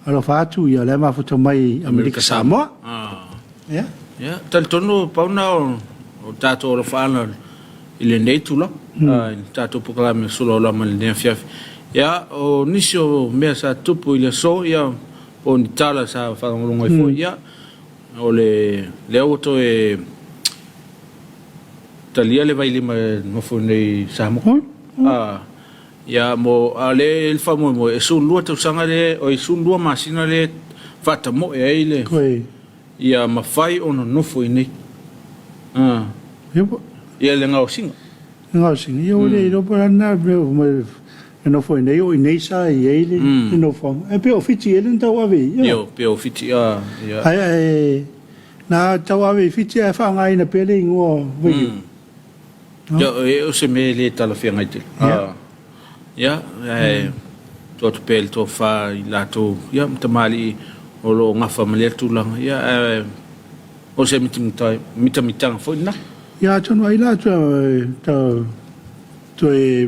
alofa atu, ia lea mafuta mai Amerika Samoa. Ia. Ia, talitonu pau na o tatou alofaaga i lenei tulaga, i le tatou polokalame sulaulama i lenei afiafi. Ia, o nisi o mea sa tupu i le aso, ia, po o ni tala sa faalogologo ai foi, ia, O le lea ua toe talia le vailima e nofo nei i Samoa. A ia mo a le i le faamoemoe e 12 tausaga le oi 12 masina le faatamoe ai le ia mafai ona nofo i inei. A ia le gaosiga. Le gaosiga, ia ua le iloa po o le a lena mea ua fai mai e nofo ai nei, o i inei sa i ai le nofoaga. Ae pei o Fiti ea lea na tauave i ai. Ioe, pei o Fiti, a, ia. Ae na tauave i Fiti ae faaaogaina pea le igoa o Vailiu. Ia, o se mea e le talafeagai tele. Ia. Ia, ae tuu atu pea i le tofa i latou, ia, ma tamalii o lo o gafa ma lea tulaga, ia, ae o se mitamitaga foi lena. Ia, atonu ai la toe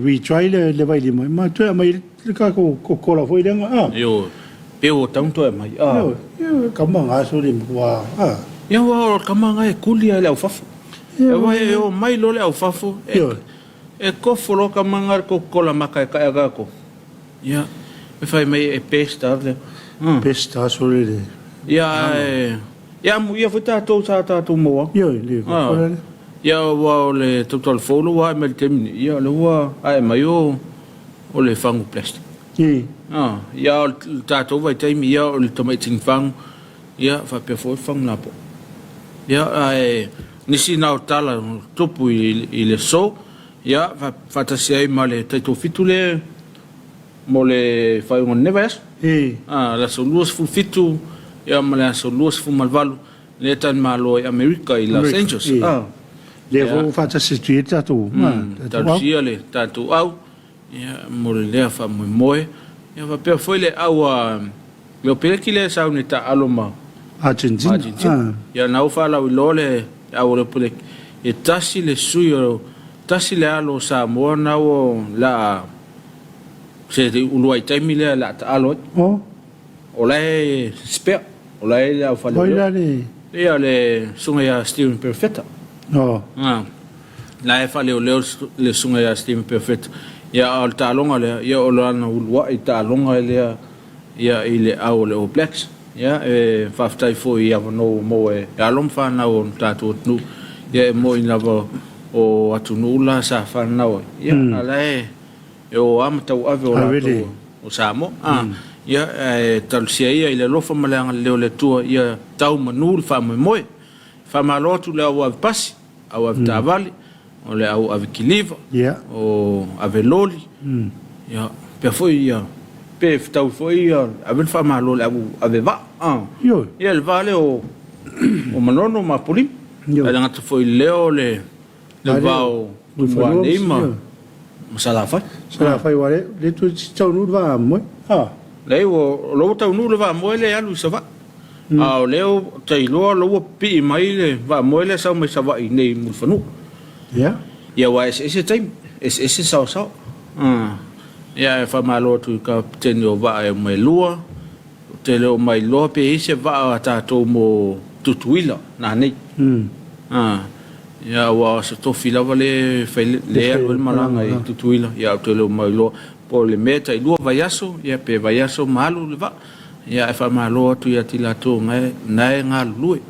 retry le vailima ma toe aumai le tatou Coca-Cola foi lea, a. Ioe, pe ua tatau ona toe aumai, a. Ioe, kama ga soli matua, a. Ia, aua o le kama ga e kuli lava i le aufafo. Aua e omai loa le aufafo, e kofo loa kama ga i le Coca-Cola maka e taea tatou. Ia, e fai mai e best lava lea. Best lava soli le. Ia, ae, ia amuia foi tatou sa tatou maua. Ioe, le Coca-Cola lea. Ia, aua o le tautala fou lea ua ae mai i le taimi nei, ia o lea ua ae mai o le fagu plastic. Ia, o le tatou vaitaimi, ia o le tamaitini fagu, ia faapea foi le fagu lapoa. Ia, ae nisi na o tala tupu i le aso, ia faatasi ai ma le taitoafitu lea mo le faaiuga o lenei vaiaso. Le aso 27 ia ma le aso 28 lea talimalo ai Amerika i Los Angeles. Lea foi ua faatasi atu i ai le tatou au. Talosia le tatou au ia mo le lea faamoemoe. Ia faapea foi le au a Leo Peleki lea e sauni e taaalo ma Argentina. Ia na ua faalauiloa le au a Leo Peleki, e tasi le sui o tasi le alo o Samoa na ua la se uluai taimi lea la taalo ai. O la e spare, o la e le au faaleoleo. Ia le susuga ia Steven Perofeta. La e faaleoleo le susuga ia Steven Perofeta. Ia a o le taaloga lea, ia o lana uluai taaloga lea ia i le au o le All Blacks. Ia e faafetai foi i avanoa ua maua e alo ma fanau o le tatou atunuu. Ia e moni lava o atunuu la sa fanau ai. Ia a la e E o lava ma tauave o latou o Samoa. Ia, ae talosia ia i le alofa ma le agalelei o le Atua ia tau manu le faamoemoe. Faamalo atu i le au ave pasi, au ave taavale, o le au ave kiliva, o ave loli, ia, pea foi ia, pe fetaui foi ia, ave le faamalo i le au ave vaa. Ia, le vaa lea o Manono ma Apolima. Ae le gata foi i lea o le Le va o Tumua-nei ma Salafai. Salafai aua lea toeitiiti taunuu le vaa moe. Leai, o lea ua taunuu le vaa moe lea e alu i Savaii. A o lea ou te iloa o lea ua pipii mai le vaa moe lea e sau mai Savaii i inei i Mulifanua. Ia aua e eseese taimi, eseese saoasao. Ia ae faamalo atu i kapeteni o vaa e uma e lua. Ou te le o mailoa pe i ai se vaa a tatou mo Tutuila nanei. Ia aua o se tofi lava lea e fai lea e alu ai le malaga i Tutuila. Ia ou te le o mailoa po o le mea e tailua vaiaso ia pe vaiaso ma alu le vaa. Ia ae faamalo atu ia te i latou na e galulue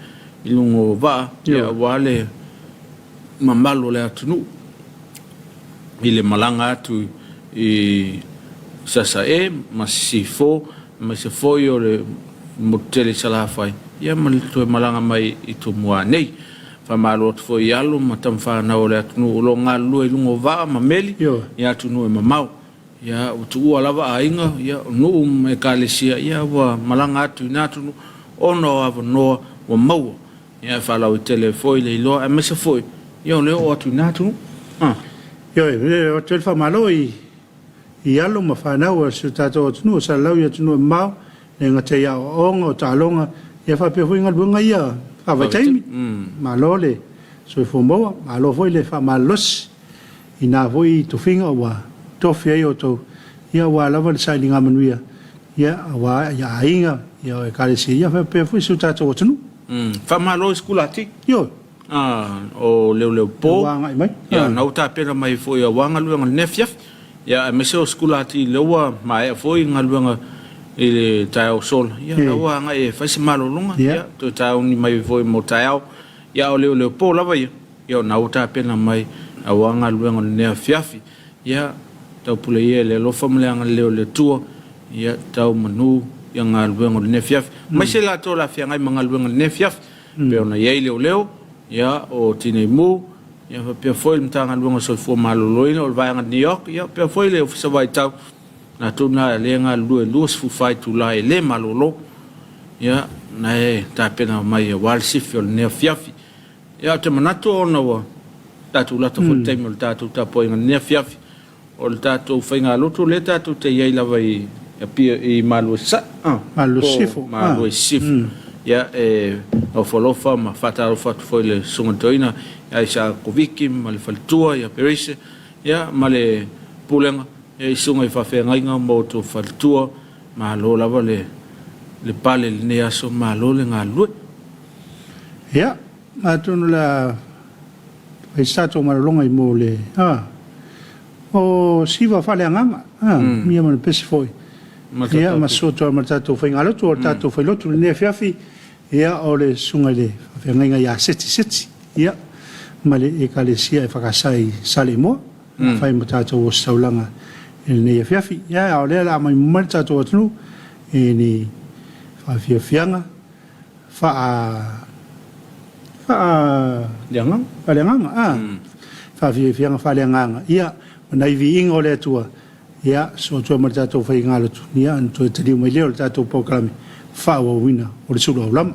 i luga o vaa ia aua le mamalu o le atunuu i le malaga atu i Sasae ma Sisifo aemaise foi o le motu tele i Salafai ia ma le toe malaga mai i Tumua nei. Faamalo atu foi i alo ma tamafanau o le atunuu o lo o galulue i luga o vaa ma meli i atunuu e mamao. Ia ua tuua lava aiga, ia o nuu ma ekalesia ia ua malaga atu i na atunuu ona o avanoa ua maua. Ia e faalauaitele ai foi le iloa aemaise foi ia o le oo atu i na atunuu. Ioe, e avatu ai le faamalo i i alo ma fanau a si o tatou atunuu o salalau i atunuu e mamao, e le gata i aoaoga, o taaloga, ia faapea foi galuega ia faavaitaimi. Malo le soifua maua, malo foi le faamalolosi i na foi tofiga ua tofi ai outou, ia aua lava le sailiga manuia, ia aua aiga, ia o ekalesia, ia faapea foi si o tatou atunuu. Faamalo i sikulati. Ioe. O Leoleopo. Ua agai mai. Ia, na ua tapena mai foi aua galuega i lenei afiafi. Ia, aemaise o sikulati lea ua maea foi galuega i le taeao sola. Ia, na ua agai e fai se malologa. Ia, toe tauni mai foi mo taeao. Ia, o Leoleopo lava ia. Ia, na ua tapena mai aua galuega o lenei afiafi. Ia, taupule ia i le alofa ma le agalelei o le Atua. Ia, tau manu ia galuega o lenei afiafi. Aemaise latou o le a feagai ma galuega o lenei afiafi. Pei ona i ai leoleo, ia, o Tineimu, Ia faapea foi le Matagaluega o le Soifua Maloloina, o le Vaega New York, ia faapea foi le Ofisa Vaitau, latou na lea e galulue 24 itula e le malolo, ia na e tapena mai aua le sifi o lenei afiafi. Ia ou te manatu ona ua tatou lata foi i le taimi o le tatou tapuaiga i lenei afiafi, O le tatou faigalotu lea tatou te i ai lava i Apia i Malua Sasae, Malua Sisifo, Malua Sisifo. Ia e nofo alofa ma faatalofa atu foi i le Susuga i le Toeaina ia Isa Koviki ma le faletua ia Perise, ia ma le Pulega ia i susuga i faafeagaiga ma outou faletua. Malo lava le le pale i lenei aso, malo le galulue. Ia, atonu o le a fai se tatou malologa i mo le a o siva faaleagaga a ia ma le pese foi ia ma soto ma le tatou faigalotu o le tatou failotu i lenei afiafi ia o le susuga i le faafeagaiga ia Seti Seti ia ma le Ekalesia EFKS i Saleimoa na fai ma tatou ositaulaga i lenei afiafi ia a o lea o le a maimoa mai le tatou atunuu i ni faafiafiaga faa faa Leagaga. Faaleagaga, a. Faafiafiaga faaleagaga, ia, ma nai viiga o le Atua, ia, sosoo atu ai ma le tatou faigalotu, ia, ona toe taliu mai lea o le tatou polokalame faaauauina o le sulu aulama.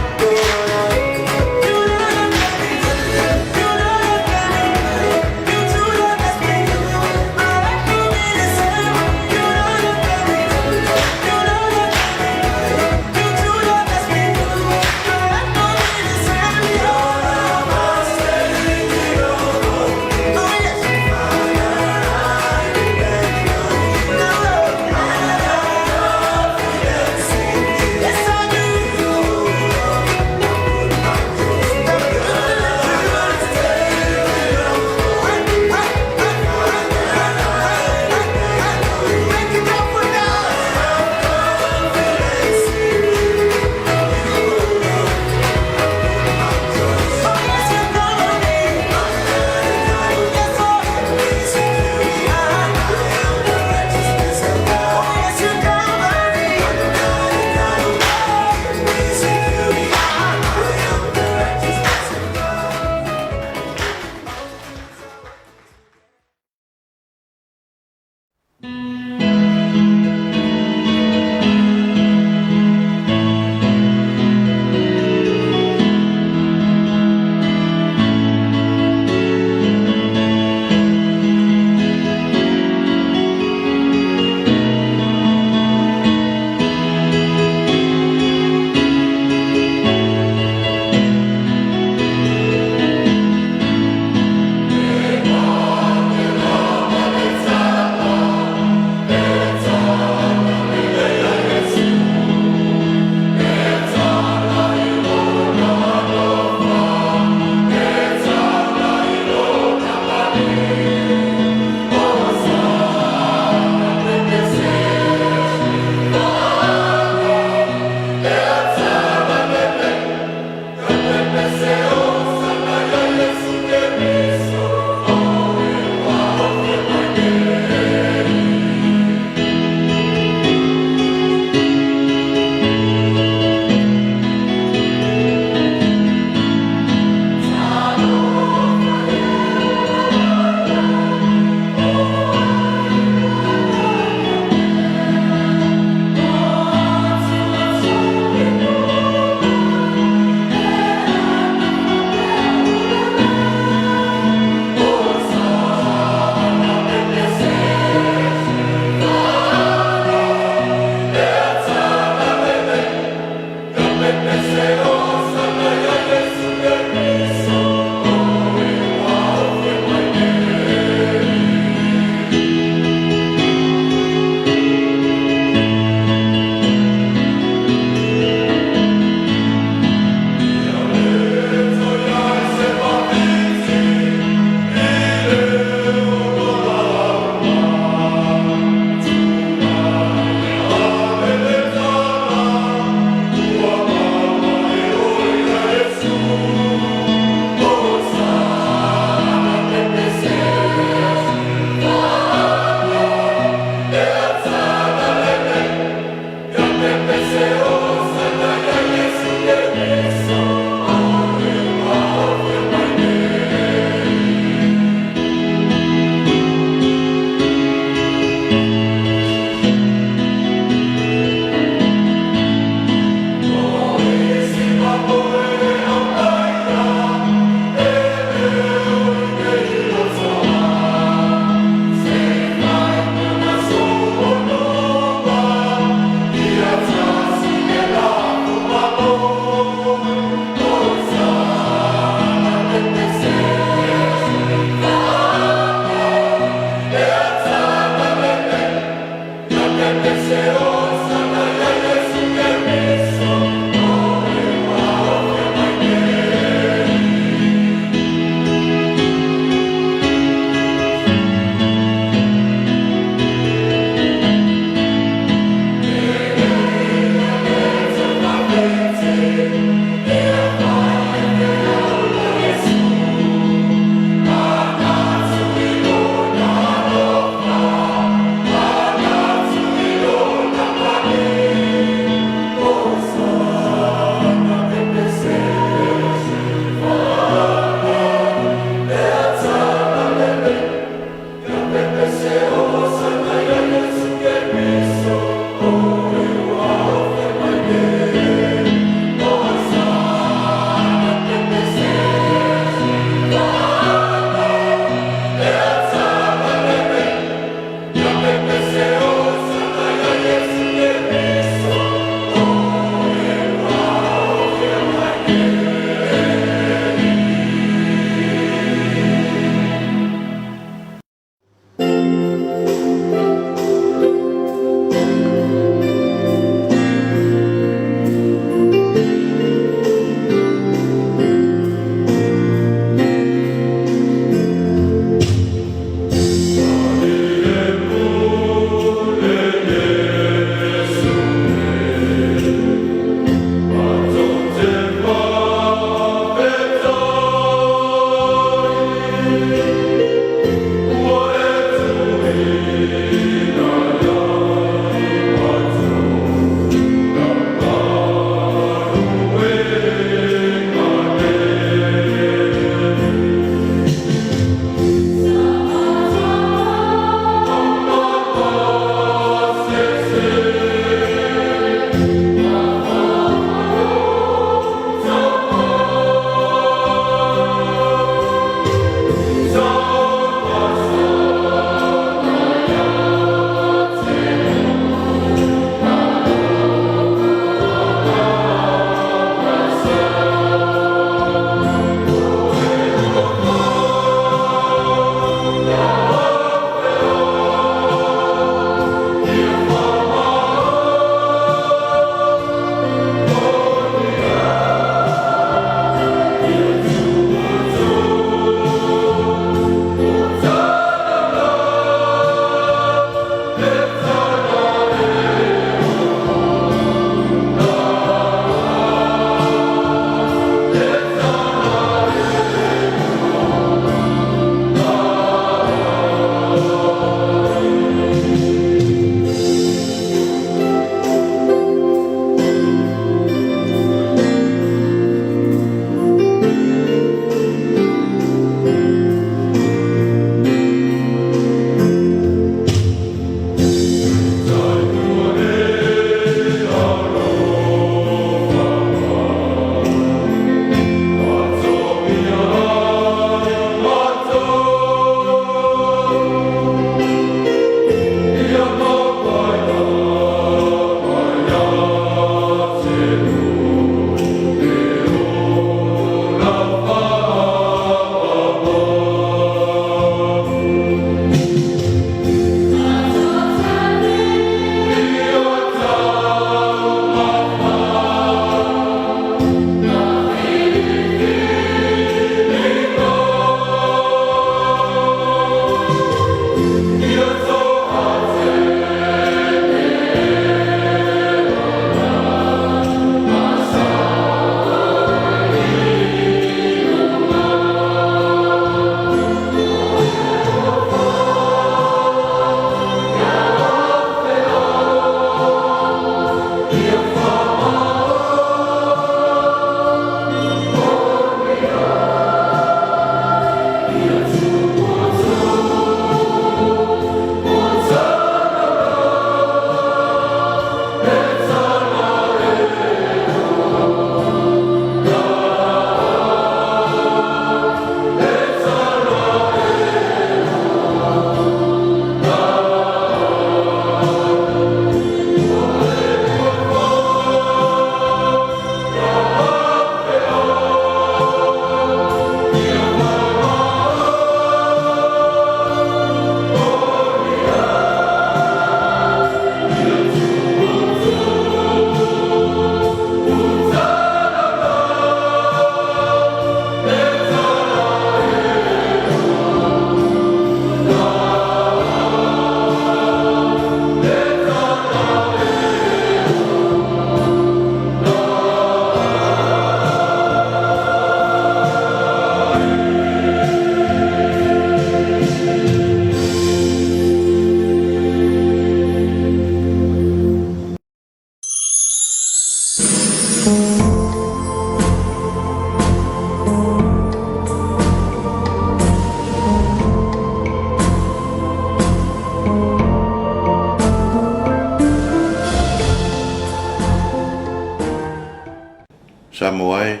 Samoa e,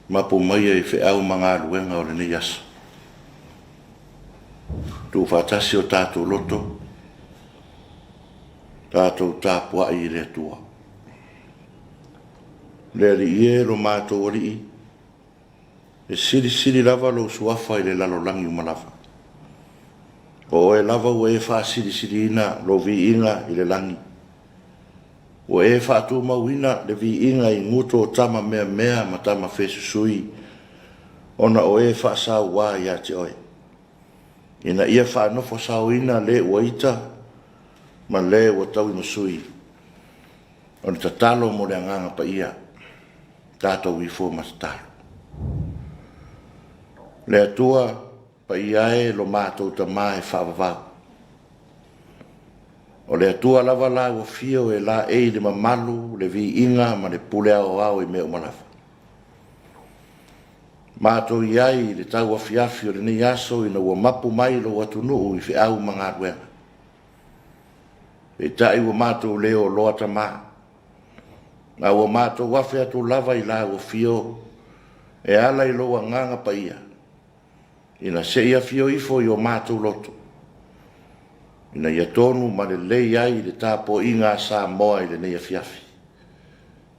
mapu maia i feau ma galuega o lenei aso. Tuufaatasi o tatou loto, tatou tapuai i le Atua. Le Alii e, lo matou Alii, e silisili lava lou suafa i le lalolagi uma lava. O oe lava ua e faasilisiliina lou viiga i le lagi. Ua e faatumauina le viiga i gutu o tama meamea ma tama fesusui, ona o e faasauā ia te oe, ina ia faanofo saoina le ua ita ma le ua tauimasui. O le tatalo mo le Agaga Paia, tatou ifo ma tatalo. Le Atua Paia e lo matou Tama e faavavau. O le Atua lava la ua fio e laei le mamalu, le viiga ma le pule aoao i mea uma lava. Matou i ai i le tauafiafi o lenei aso ina ua mapu mai lou atunuu i feau ma galuega. Peitai ua matou le oloa tama, a ua matou afe atu lava i la ua fio e ala i lou Agaga Paia, ina se i afio ifo i o matou loto, ina ia tonu ma lelei ai le tapuaiga a Samoa i lenei afiafi,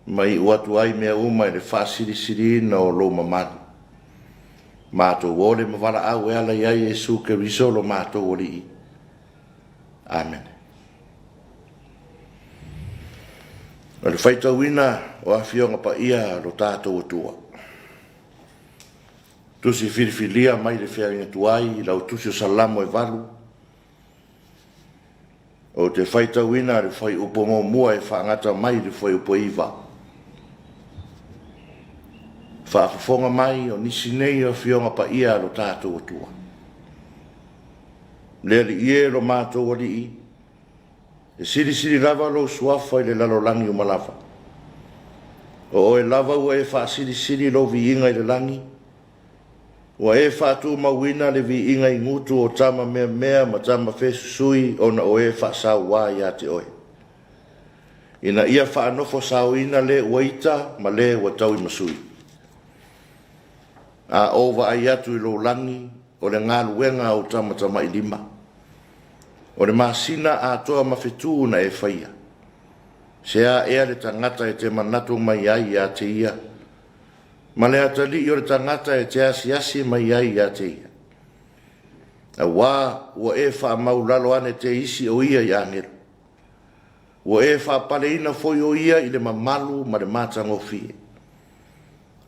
ma iu atu ai mea uma i le faasilisiliina o lou mamalu. Matou ole ma valaau e ala i ai Iesu Keriso lo matou Alii. Amene. O le faitauina o Afioga Paia a lo tatou Atua. Tusi filifilia mai le feagaiga tuai i lau tusi o Salamo e 8. Ou te faitauina le fuaiupu muamua e faagata mai i le fuaiupu e 9. Faafofoga mai o nisi nei o Afioga Paia a lo tatou Atua. Le Alii e lo matou Alii, E silisili lava lou suafa i le lalolagi uma lava. O oe lava ua e faasilisili lou viiga i le lagi, ua e faatumauina le viiga i gutu o tama meamea ma tama fesusui ona o e faasauā ia te oe, ina ia faanofo saoina le ua ita ma le ua tauimasui. A ou vaai atu i lou lagi, o le galuega a ou tamatamailima. O le masina atoa ma fetu na e faia. Se a ea le tagata e te manatu mai ai ia te ia, ma le atalii o le tagata e te asiasi mai ai ia te ia? Auā ua e faamaulalo ane te isi o ia i agelu. Ua e faapaleina foi o ia i le mamalu ma le matagofie.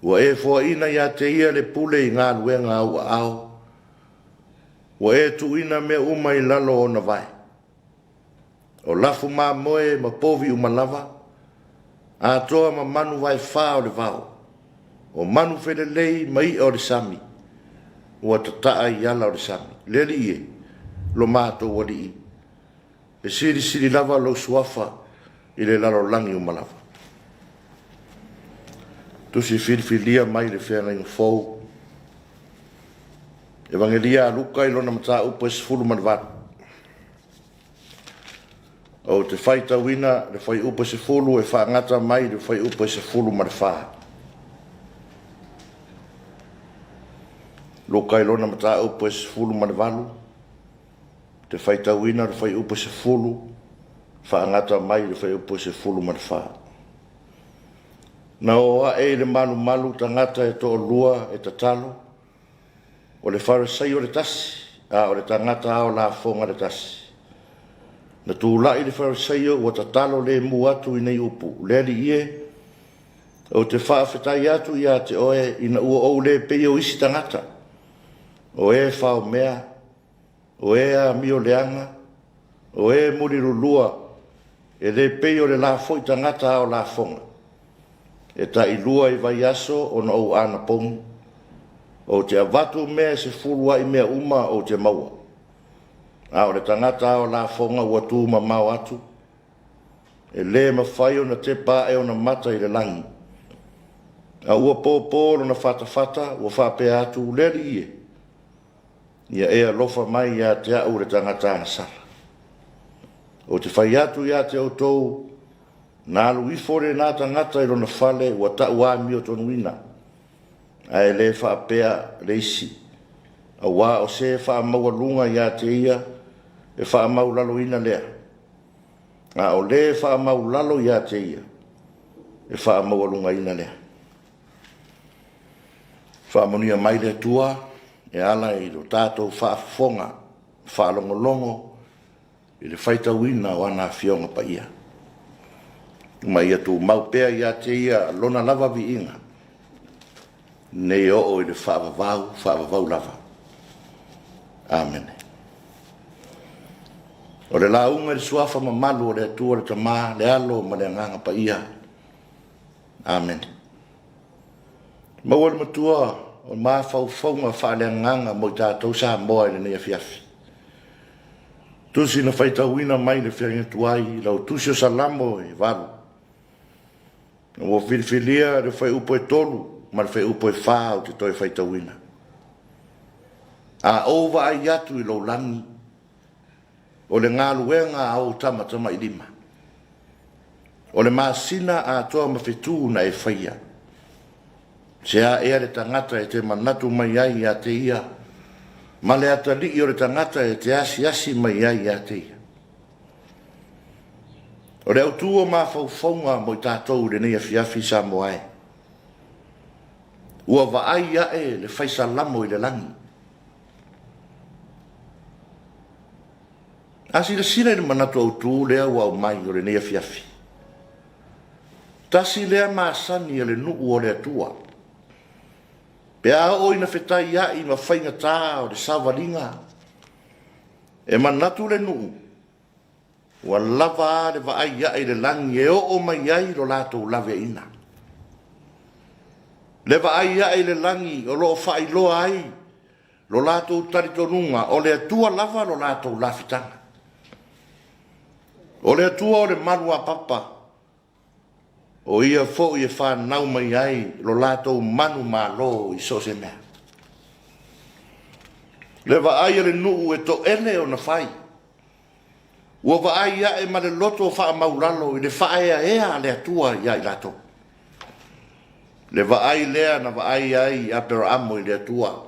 Ua e foaina ia te ia le pule i galuega a ou aao. Ua e tuuina mea uma i lalo o ona vae. O lafu mamoe ma povi uma lava, atoa ma manu vaefā o le vao, o manu felelei ma i'a o le sami, ua tata'a i ala o le sami. Le Alii e, lo matou Alii, e silisili lava lou suafa i le lalolagi uma lava. Tusi filifilia mai le feagaiga fou. Evagelia a Luka i lona mataupu e 18. Ou te faitauina le fuaiupu e 10 e faagata mai i le fuaiupu e 14. Luka i lona mataupu e 18, te faitauina le fuaiupu e 10 faagata mai i le fuaiupu e 14. Na oo aʻe i le malumalu tagata e toalua e tatalo, o le Farisaio le tasi, a o le tagata ao lafoga le tasi. Na tulaʻi le Farisaio ua tatalo lemu atu i nei upu, Le Alii e, ou te faafetai atu iā te oe ina ua ou le pei o isi tagata, o e faomea, o e amio leaga, o e mulilulua, e le pei o le la foi tagata ao lafoga. E tailua i vaiaso ona ou anapogi, ou te avatu mea e sefulu ai mea uma ou te maua. A o le tagata ao lafoga ua tu mamao atu, e le mafai ona tepa ae ona mata i le lagi. A ua pōpō lona fatafata, ua faapea atu, Le Alii e, ia e alofa mai ia te au le tagata agasala. Ou te fai atu ia te outou, na alu ifo lena tagata i lona fale ua tau amiotonuina, ae le faapea le isi, auā o se faamaualuga ia te ia e faamaulaloina lea, a o le faamaulalo ia te ia e faamaualugaina lea. Faamanuia mai le Atua e ala i lo tatou faafofoga faalogologo i le faitauina o ana Afioga Paia, ma ia tumau pea ia te Ia Lona lava viiga, nei oo i le faavavau, faavavau lava. Amene. O le lauga i le Suafa mamalu o le Atua le Tama, le Alo ma le Agaga Paia. Amene. Maua le Matua o mafaufauga faaleagaga mo i tatou Samoa i lenei afiafi. Tusi na faitauina mai le feagaiga tuai, lau tusi o Salamo e 8. Ua filifilia le fuaiupu e 3 ma le fuaiupu e 4 ou te toe faitauina. A ou vaai atu i lou lagi, o le galuega a ou tamatamailima, o le masina atoa ma fetu na e faia, se a ea le tagata e te manatu mai ai ia te ia, ma le atalii o le tagata e te asiasi mai ai ia te ia. O le autu o mafaufauga mo i tatou i lenei afiafi Samoa e, ua vaai ae le fai Salamo i le lagi. A silasila i le manatu autu lea ua aumai o lenei afiafi, tasi lea masani a le nuu o le Atua, pe a oo ina fetaia'i ma faigatā o le savaliga, e manatu le nuu ua lava a le vaai ae i le lagi e oo mai ai lo latou laveaiina. Le vaai ae i le lagi o lo o faailoa ai lo latou talitonuga o le Atua lava lo latou lafitaga. O le Atua o le maluapapa, o ia foi e fanau mai ai lo latou manumalo i so o se mea. Le vaai a le nuu e toele ona fai, ua vaai ae ma le loto faamaulalo i le faaeaea a le Atua ia i latou. Le vaai lea na vaai ai Aperaamo i le Atua,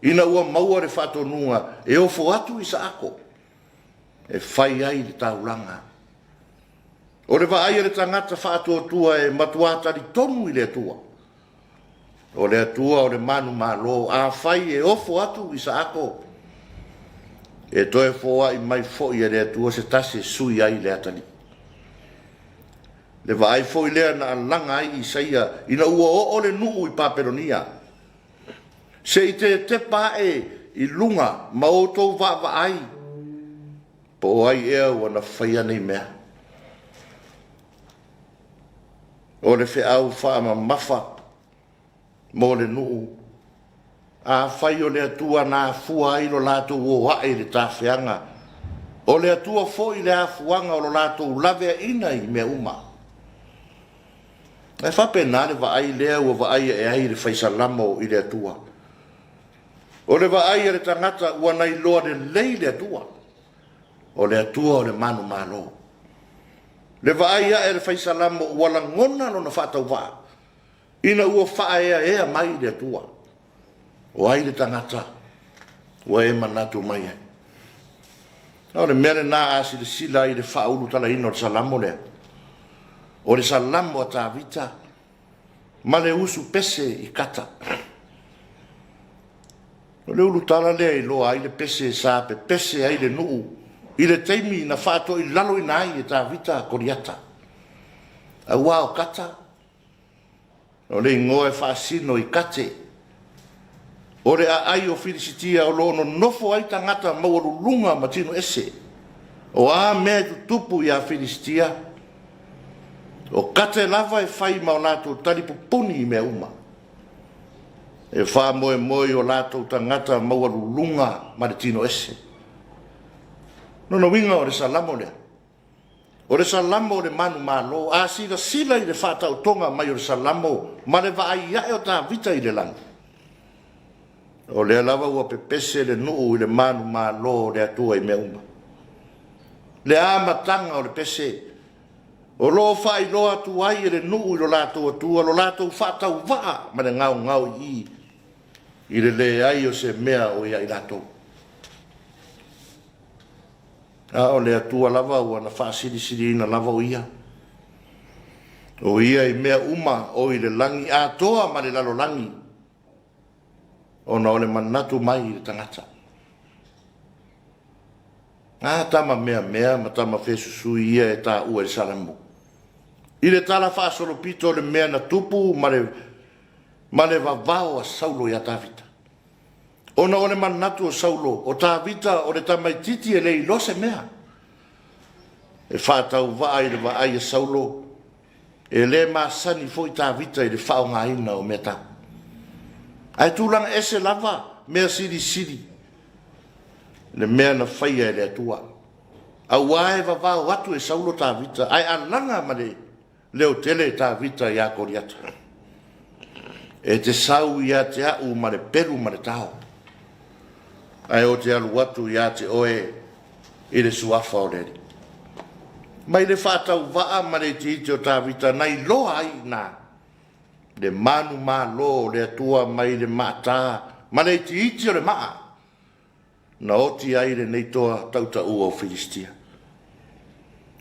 ina ua maua le faatonuga e ofo atu Isaako e fai ai le taulaga. O le vaai a le tagata faatuatua e matuā talitonu i le Atua, o le Atua o le manumalo, afai e ofo atu Isaako, e toe foai mai foi e le Atua se tasi e sui ai le atalii. Le vaai foi lea na alaga ai Isaia ina ua oo le nuu i Papelonia, se i tetepa ae i luga ma outou vaavaai, po o ai ea ua na faia nei mea. O le feau faamamafa mo le nuu, afai o le Atua na afua ai lo latou o ae i le tafeaga, o le Atua foi le afuaga o lo latou laveaiina i mea uma. Ae faapena le vaai lea ua vaai ae ai le fai Salamo i le Atua. O le vaai a le tagata ua na iloa lelei le Atua, o le Atua o le manumalo. Le vaai ae a le fai Salamo ua lagona lona faatauvaa ina ua faaeaea mai le Atua. O ai le tagata ua e manatu mai ai? O le mea lena a silasila i le faaulutalaina o le Salamo lea, o le Salamo a Tavita. ma le usu pese i Kata. O le ulutala lea e iloa ai le pese sa pepese ai le nuu i le taimi na faatoilaloina ai e Tavita Koliata. Auā o Kata, o le igoa e faasino i Kate, o le aai o Filisitia o lo o nonofo ai tagata maualuluga ma tino ese. O a mea e tutupu iā Filisitia, o Kate lava e fai ma o latou talipupuni i mea uma. E faamoemoe i o latou tagata maualuluga ma le tino ese. Lona uiga o le Salamo lea, o le Salamo o le manumalo, a silasila i le faataotoga mai o le Salamo ma le vaai ae o Tavita i le lagi, o lea lava ua pepese le nuu i le manumalo o le Atua i mea uma. Le amataga o le pese, o lo o faailoa atu ai e le nuu i lo latou Atua lo latou faatauvaa ma le gaogaoii i le leai o se mea o ia i latou. A o le Atua lava ua na faasilisiliina lava o Ia. O Ia i mea uma o i le lagi atoa ma le lalolagi, ona o le manatu mai i le tagata. A tama meamea ma tama fesusui ia e taua i le Salamo. I le tala faasolopito o le mea na tupu ma le, ma le vavao a Saulo iā Tavita. Ona o le manatu o Saulo, o Tavita o le tamaitiiti e le iloa se mea. E faatauvaa i le vaai a Saulo, e le masani foi Tavita i le faaaogaina o mea tau. Ae tulaga ese lava mea silisili le mea na faia e le Atua. Auā e vavao atu e Saulo Tavita, ae alaga ma le leo tele Tavita iā Koliata. E te sau ia te a'u ma le pelu ma le tao, ae ou te alu atu ia te oe i le suafa o le Alii. Mai le faatauvaa ma le itiiti o Tavita na iloa ai i ina le manumalo o le Atua mai le maata ma le itiiti o le maa na oti ai lenei toa tautaua o Filisitia.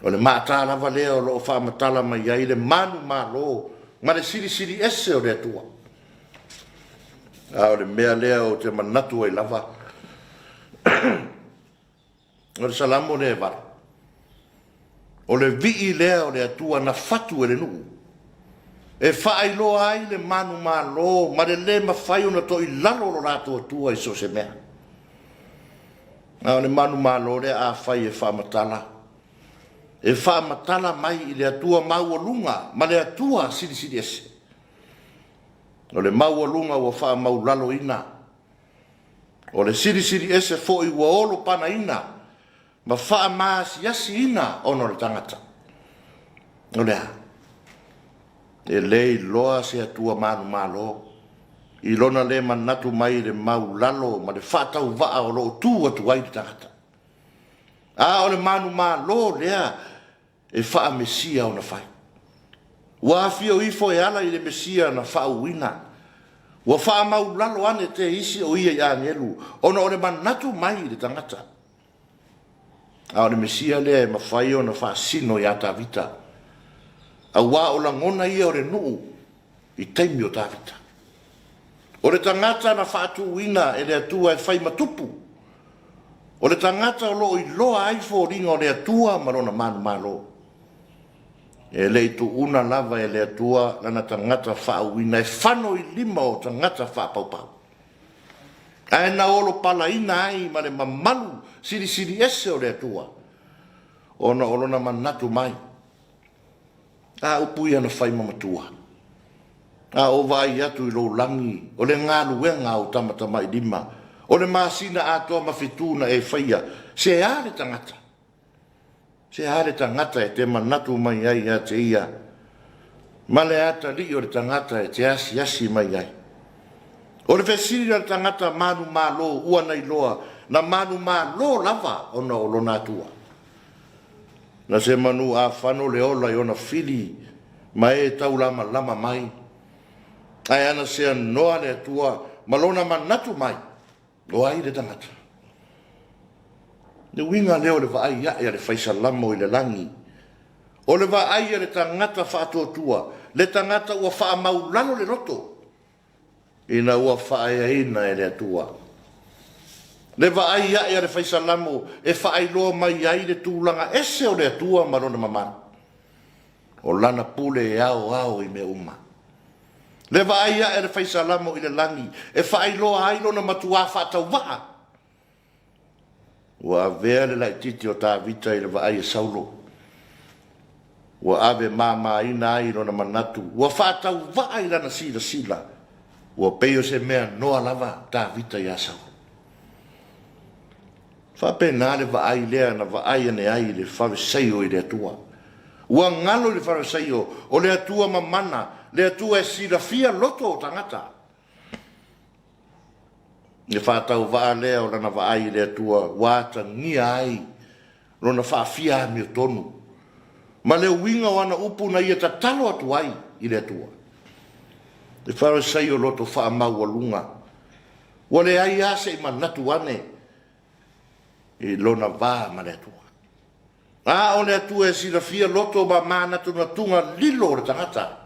O le maata lava lea o lo o faamatala mai ai le manumalo ma le silisili ese o le Atua. A o le mea lea ou te manatu ai lava, o le Salamo lea e 8, o le vii lea o le Atua na fatu e le nuu, e faailoa ai le manumalo ma le lē mafai ona toilalo lo latou Atua i so o se mea. A o le manumalo lea afai e faamatala, e faamatala mai i le Atua maualuga ma le Atua silisili ese. O le maualuga ua faamaulaloina, o le silisili ese foi ua olopanaina ma faamaasiasiina ona o le tagata. O le a? E le iloa se Atua manumalo i lona le manatu mai i le maulalo ma le faatauvaa o lo o tu atu ai le tagata. A o le manumalo lea e faa-Mesia ona fai. Ua afio ifo e ala i le Mesia na faauuina. Ua faamaulalo ane te isi o ia i agelu ona o le manatu mai i le tagata. A o le Mesia lea e mafai ona faasino iā Tavita, auā o lagona ia o le nuu i taimi o Tavita. O le tagata na faatuuina e le Atua e fai ma tupu, o le tagata o lo o iloa ai foliga o le Atua ma lona manumalo. E le i tuuna lava e le Atua lana tagata faauuina e fano i lima o tagata faapaupau, ae na olopalaina ai ma le mamalu silisili ese o le Atua, ona o lona manatu mai. A upu ia na fai ma matua. A ou vaai atu i lou lagi, o le galuega a ou tamatamailima, o le masina atoa ma fetu na e faia, se a le tagata? Se a le tagata e te manatu mai ai ia te ia, ma le atalii o le tagata e te asiasi mai ai? O le fesili a le tagata manumalo ua na iloa, na manumalo lava ona o lona Atua. Na se manu afano le ola i ona fili ma e taulamalama mai, ae ana seanoa le Atua ma lona manatu mai, o ai le tagata? Le uiga lea o le vaai ae a le fai Salamo i le lagi, o le vaai a le tagata faatuatua, le tagata ua faamaulalo le loto ina ua faaeaina e le Atua. Le vaai ae a le Fai Salamo e faailoa mai ai le tulaga ese o le Atua ma Lona mamalu. O Lana pule e aoao i mea uma. Le vaai ae a le Fai Salamo i le lagi e faailoa ai lona matuā faatauvaa. Ua avea le laitiiti o Tavita i le vaai a Saulo. Ua ave mamaina ai lona manatu, ua faatauvaa i lana silasila, ua pei o se mea noa lava Tavita iā Saulo. Faapena le vaai lea na vaai ane ai le Fariseio i le Atua. Ua galo i le Fariseio, o le Atua mamana, le Atua e silafia loto o tagata. Le faatauvaa lea o lana vaai i le Atua ua atagia ai lona faafia amiotonu, ma le uiga o ana upu na ia tatalo atu ai i le Atua. Le Farisaio loto faamaualuga, ua leai lava se i manatu ane i lona va ma le Atua. A o le Atua e silafia loto ma manatunatuga lilo o le tagata.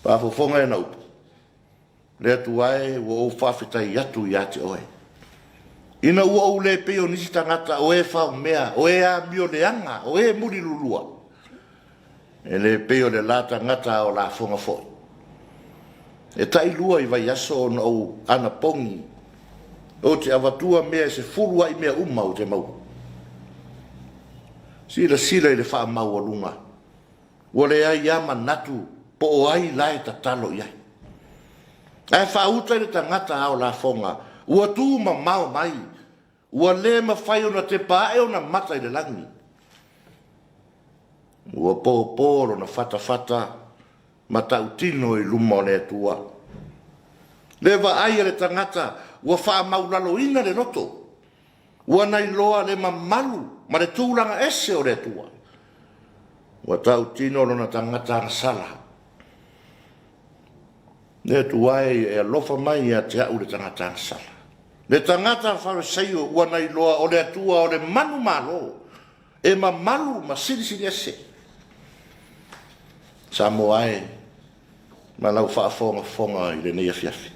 Faafofoga i ana upu. Le Atua e, ua ou faafetai atu ia te Oe, ina ua ou le pei o nisi tagata, o e faomea, o e amio leaga, o e mulilulua, e le pei o le la tagata ao lafoga foi. E tailua i vaiaso ona ou anapogi, ou te avatua mea e sefulu ai mea uma ou te maua. Silasila i le faamaualuga Ua leai lava manatu po o ai la e tatalo i ai. Ae faauta i le tagata ao lafoga, ua tu mamao mai, ua le mafai ona tepa ae ona mata i le lagi. Ua popo lona fatafata ma tautino i luma o le Atua. Le vaai a le tagata ua faamaulaloina le loto. Ua nailoa le mamalu ma le tulaga ese o le Atua. Ua tautino lona tagata agasala. Le Atua e, e alofa mai ia te au le tagata agasala. Le tagata Fariseio ua nailoa o le Atua o le manumalo, e mamalu ma silisili ese. Samoa e, ma lau faafogafoga i lenei afiafi.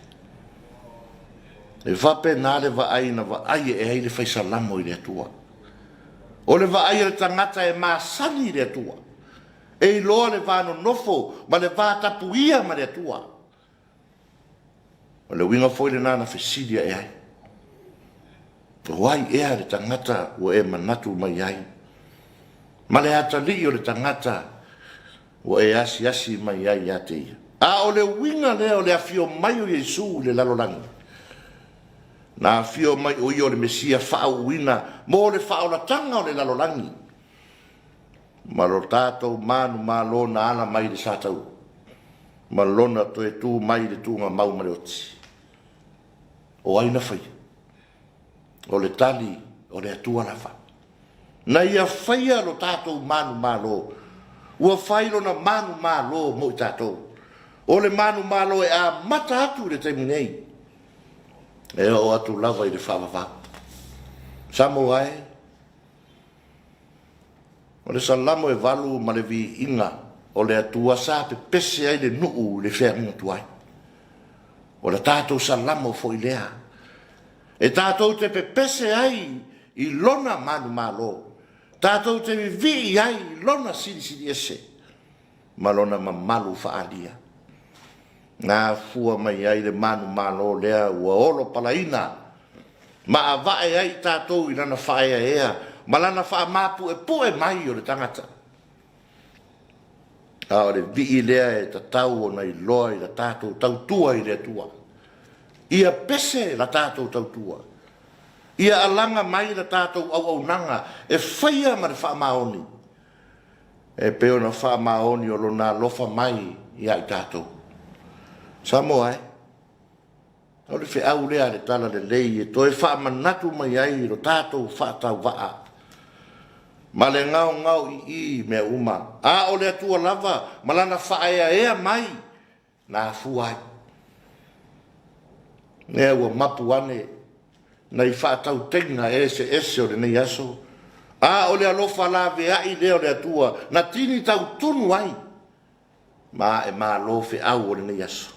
E faapena le vaai na vaai ee ai le Fai Salamo i le Atua. O le vaai a le tagata e masani i le Atua, e iloa le va nonofo ma le va tapuia ma le Atua. O le uiga foi lena na fesili ae ai, O ai ea le tagata ua e manatu mai ai, ma le atalii o le tagata ua e asiasi mai ai ia te ia? A o le uiga lea o le afio mai o Iesu i le lalolagi, na afio mai o ia o le Mesia faauuina mo le faaolataga o le lalolagi, ma lo tatou manumalo na ala mai i le Sataua, ma lona toe tu mai i le tuugamau ma le oti. O ai na faia? O le tali, o le Atua lava. Na ia faia lo tatou manumalo, ua fai lona manumalo mo i tatou. O le manumalo e amata atu i le taimi nei, e oo atu lava i le faavavau. Samoa e, o le Salamo e valu ma le viiga o le Atua sa pepese ai le nuu i le feagaiga tuai. O le tatou Salamo foi lea e tatou te pepese ai i Lona manumalo, tatou te vivii ai i Lona silisili ese ma Lona mamalu faaalia. Na afua mai ai le manumalo lea ua olopalaina ma avae ai i tatou i Lana faaeaea ma Lana faamapuepue mai o le tagata. A o le vii lea e tatau ona iloa i la tatou tautua i le Atua. Ia pese la tatou tautua. Ia alaga mai la tatou auaunaga e faia ma le faamaoni, e pei ona faamaoni o Lona alofa mai ia i tatou. Samoa e, o le feau lea a le Talalelei e toe faamanatu mai ai lo tatou faatauvaa ma le gaogao ii i mea uma, a o le Atua lava ma Lana faaeaea mai na afua ai. Lea ua mapu ane nai faatautaiga eseese o lenei aso, a o le alofa laveai lea o le Atua na tini tautonu ai. Ma ae malo feau o lenei aso.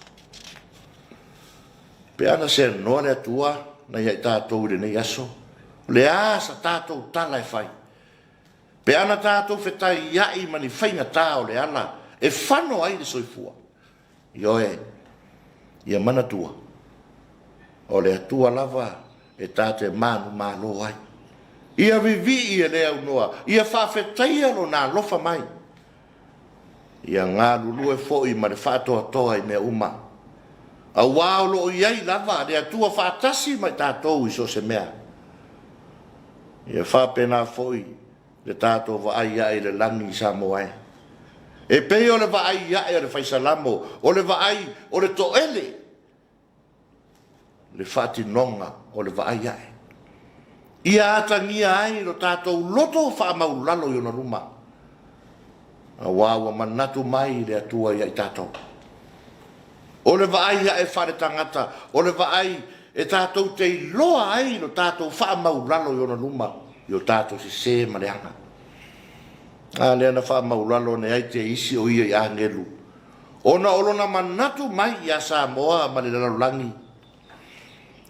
Pe ana seanoa le Atua na ia i tatou i lenei aso, o le a sa tatou tala e fai? Pe ana tatou fetaiai ma ni faigata o le ala e fano ai le soifua, ioe, ia manatua, o le Atua lava e ta te manumalo ai. Ia vivii e le aunoa, ia faafetaia Lona alofa mai. Ia galulue foi ma le faatoatoa i mea uma, aua o lo o i ai lava le Atua faatasi ma i tatou i so o se mea. Ia faapena foi le tatou vaai ae i le lagi i Samoa e. E pei o le vaai ae a le Fai Salamo, o le vaai o le toele, le faatinoga o le vaai ae. Ia atagia ai lo tatou loto faamaulalo i ona luma, aua ua manatu mai le Atua ia i tatou. O le vaai ae faaletagata, o le vaai e tatou te iloa ai lo tatou faamaulalo i ona luma, i o tatou sese ma leaga. A lea na faamaulalo ane ai te isi o ia i agelu, ona o lona manatu mai iā Samoa ma le lalolagi,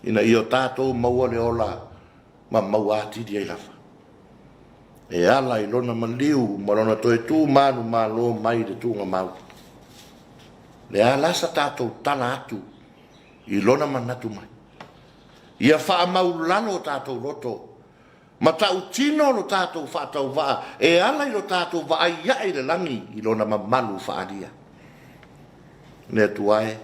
ina ia o tatou maua le ola ma maua atili ai lava. E ala i lona maliu ma lona toe tu manumalo mai i le tuugamau. Le a la sa tatou tala atu i lona manatu mai? Ia faamaulalo o tatou loto Matautino lo tatou faatauvaa e ala i lo tatou vaai ae i le lagi i Lona mamalu faaalia. Le Atua e,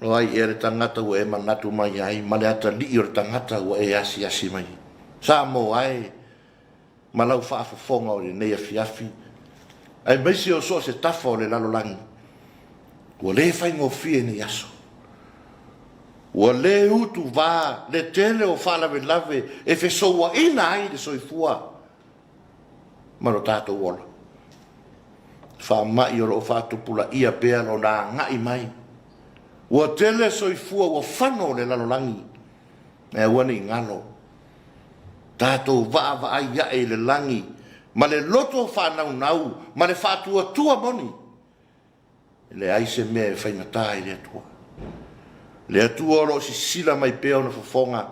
o ai ea le tagata ua e manatu mai ai ma le atalii o le tagata ua e asiasi mai ai? Samoa e, ma lau faafofoga o lenei afiafi, aemaise o so o se tafa o le lalolagi, ua le faigofie nei aso. Ua le utuvā le tele o faalavelave e fesouaina ai le soifua ma lo tatou ola. Faamai o lo o faatupulaia pea lona agai mai. Ua tele soifua ua fano o le lalolagi, ae aua ne i galo. Tatou vaavaai ae i le lagi ma le loto faanaunau ma le faatuatua moni, e leai se mea e faigata i le Atua. Le Atua o lo o sisila mai pea ona fofoga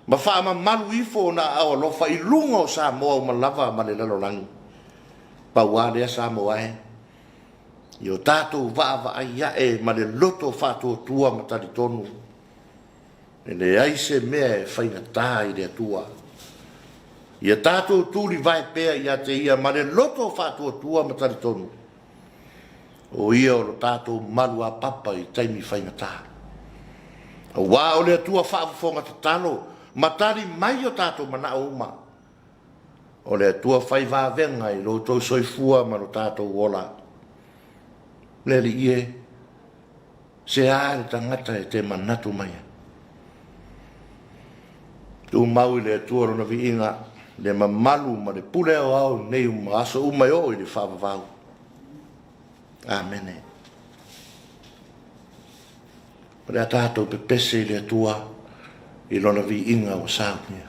ma faamamalu ifo ona aao alofa i luga o Samoa uma lava ma le lalolagi. Pau a lea Samoa e, i o tatou vaavaai ae ma le loto faatuatua ma talitonu, E leai se mea e faigata i le Atua. Ia tatou tulivae pea ia te Ia ma le loto faatuatua ma talitonu, o Ia o lo tatou maluapapa i taimi faigata. Aua o le Atua faafofoga tatalo ma tali mai o tatou manao uma. O le Atua fai vavega i lo outou soifua ma lo tatou ola. Le Alii e, Se a le tagata e te manatu mai ai? Tumau i le Atua lona viiga, le mamalu ma le pule aoao i nei uma aso uma e oo i le faavavau. Amene. O le a tatou pepese i le Atua i lona viiga ua saunia.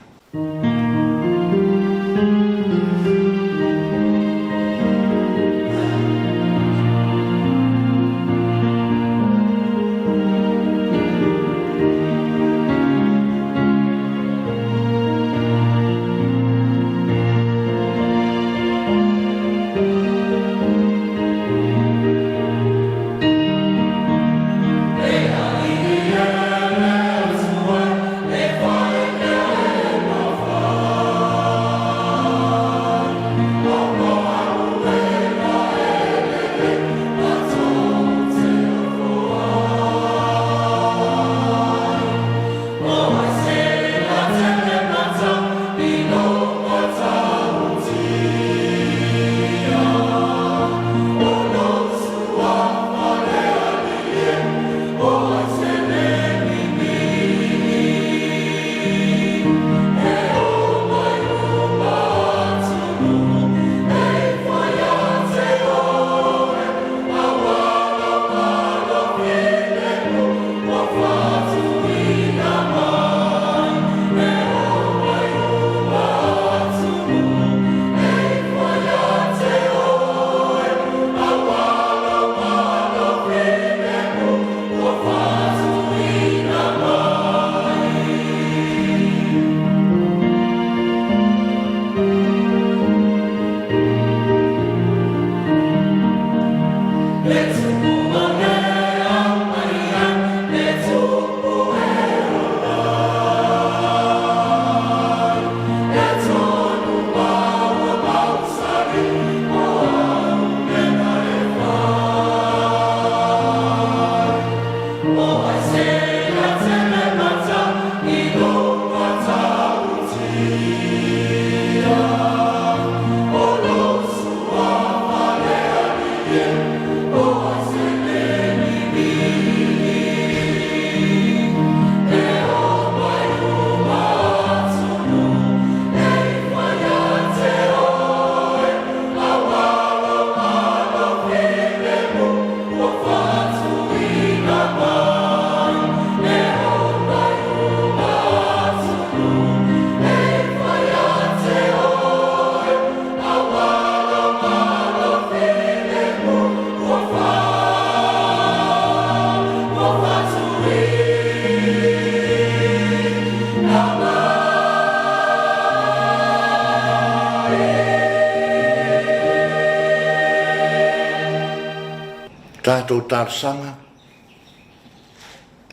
Tatou talosaga,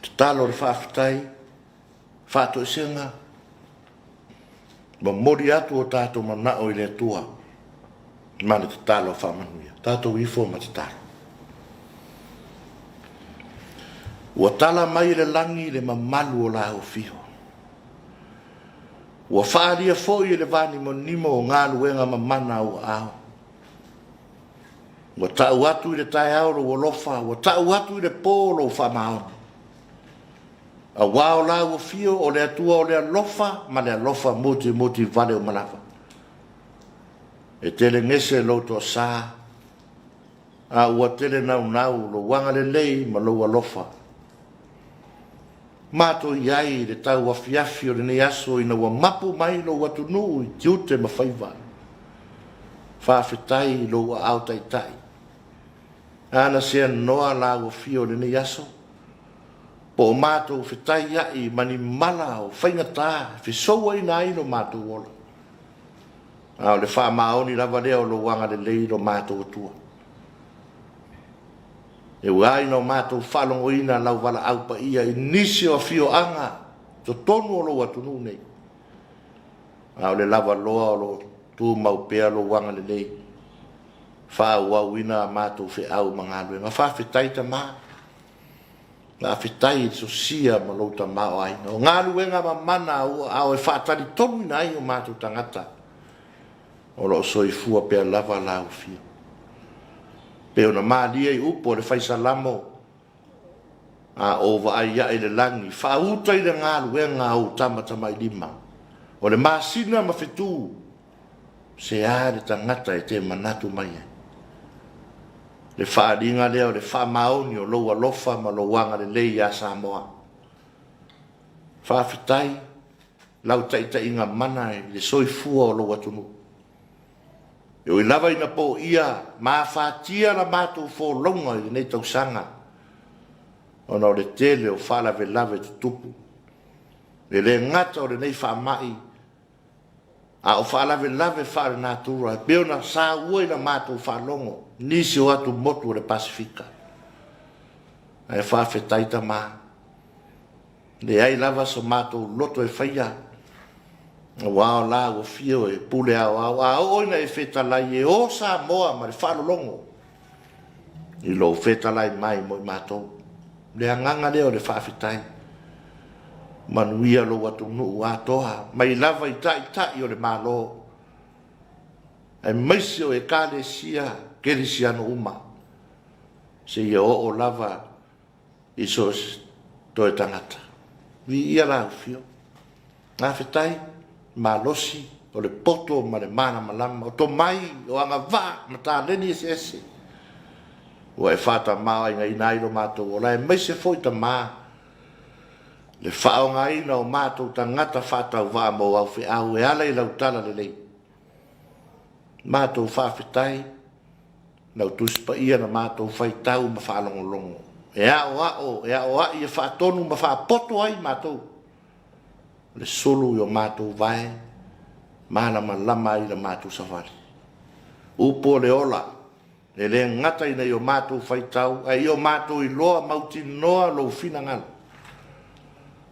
tatalo le faafetai, faatoesega, momoli atu o tatou manao i le Atua ma le tatalo faamanuia. Tatou ifo ma tatalo. Ua tala mai e le lagi le mamalu o lau afio. Ua faaalia foi e le vanimonimo o galuega mamana a ou aao. Ua tau atu i le taeao lou alofa, ua tau atu i le po lou faamaoni. Aua o lau afio o le Atua o le alofa ma le alofa mutimuli vale uma lava. E tele gese lou toasa, a ua tele naunau lou agalelei ma lou alofa. Matou i ai i le tauafiafi o lenei aso ina ua mapu mai lou atunuu i tiute ma faiva. Faafetai i lou aao taitai. Ana seanoa lau afio i lenei aso, po o matou fetaiai ma ni mala o faigata e fesouaina ai lo matou ola. A o le faamaoni lava lea o lou agalelei i lo matou Atua. E ui lava ina o matou faalogoina lau valaau paia i nisi o afioaga i totonu o lou atunuu nei, a o le lava loa o lo o tumau pea lou agalelei, faaauauina a matou feau ma galuega. Faafetai Tama, faafetai i le sosia ma lou tamaoaiga. O galuega mamana ua ao e faatalitonuina ai o matou tagata, o lo o soifua pea lava lau Afio. Pei ona malie i upu a le Fai Salamo, A ou vaai ae i le lagi, faauta i le galuega a ou tamatamailima, o le masina ma fetu, se a le tagata e te manatu mai ai? Le faaaliga lea o le faamaoni o lou alofa ma lou agalelei ia Samoa. Faafetai lau taitaiga mana i le soifua o lou atunuu. E ui lava ina poia ma afatia la matou folauga i lenei tausaga ona o le tele o faalavelave tutupu, e le gata o lenei faamai, a o faalavelave faalenatura e pei ona saua i la matou faalogo nisi o atumotu o le Pasefika. Ae faafetai Tama, leai lava so matou loto e faia, aua o la ua fio e pule aoao, a oo ina e fetalai e o Samoa ma le faalologo i lou fetalai mai mo i matou. Le agaga lea o le faafetai. Manuia lou atunuu atoa, mai lava i taitai o le Malo, aemaise o Ekalesia Kerisiano uma, seia oo lava i so o se toe tagata. Viia lau Afioga. Gafetai, malosi, o le poto ma le malamalama, o tomai, o agavaa ma taleni eseese ua e faatamaoaigaina ai lo matou ola, aemaise foi Tama, le faaaogaina o matou tagata faatauvaa mo au feau e ala i lau talalelei. Matou faafetai Lau Tusi Paia na matou faitau ma faalogologo, e aoao, e aoai, e faatonu ma faapoto ai matou, le sulu i o matou vae, malamalama ai la matou savali. Upu o le ola, e le gata ina i o matou faitau, ae i o matou iloa mautinoa lou finagalo,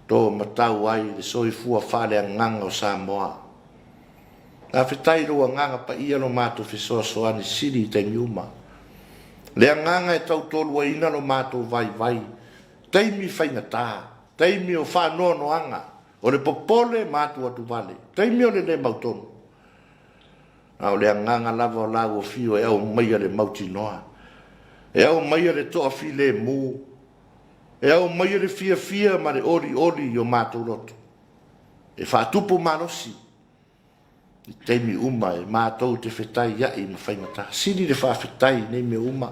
to matau ai le soifua faaleagaga o Samoa. Faafetai i lou Agaga Paia lo matou fesoasoani sili i taimi uma. Le Agaga e tautoaluaina lo matou vaivai. Taimi faigata, taimi o faanoanoaga, o le popole ma atuatuvale, taimi o le le mautonu. A o le agaga lava o lau afio e aumaia le mautinoa, e aumaia le toafilemu, e aumaia le fiafia ma le olioli i o matou loto, e faatupu malosi i taimi uma e matou te fetaiai ma faigata. Sili le faafetai i nei mea uma,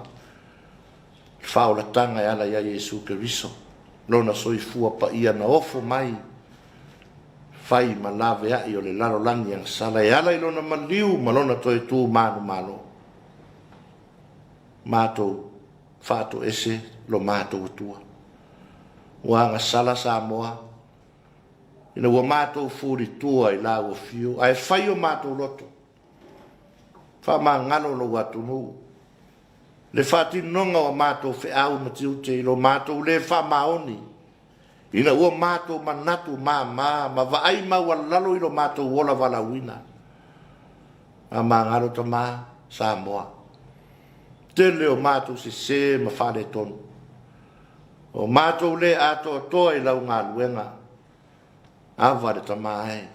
le faaolataga e ala ia Iesu Keriso, Lona soifua paia na ofo mai, fai ma laveai o le lalolagi agasala e ala i Lona maliu ma Lona toe tu manumalo. Matou faatoese lo matou Atua. Ua agasala Samoa ina ua matou fulitua i lau afio ae fai o matou loto. Faamagalo lou atunuu le faatinoga o a matou feau ma tiute i lo matou le faamaoni ina ua matou manatu mama ma vaai maualalo i lo matou ola valaauina. Faamagalo tama Samoa. Tele o matou sese ma faaletonu. O matou le atoatoa i lau galuega. Ava le tama e.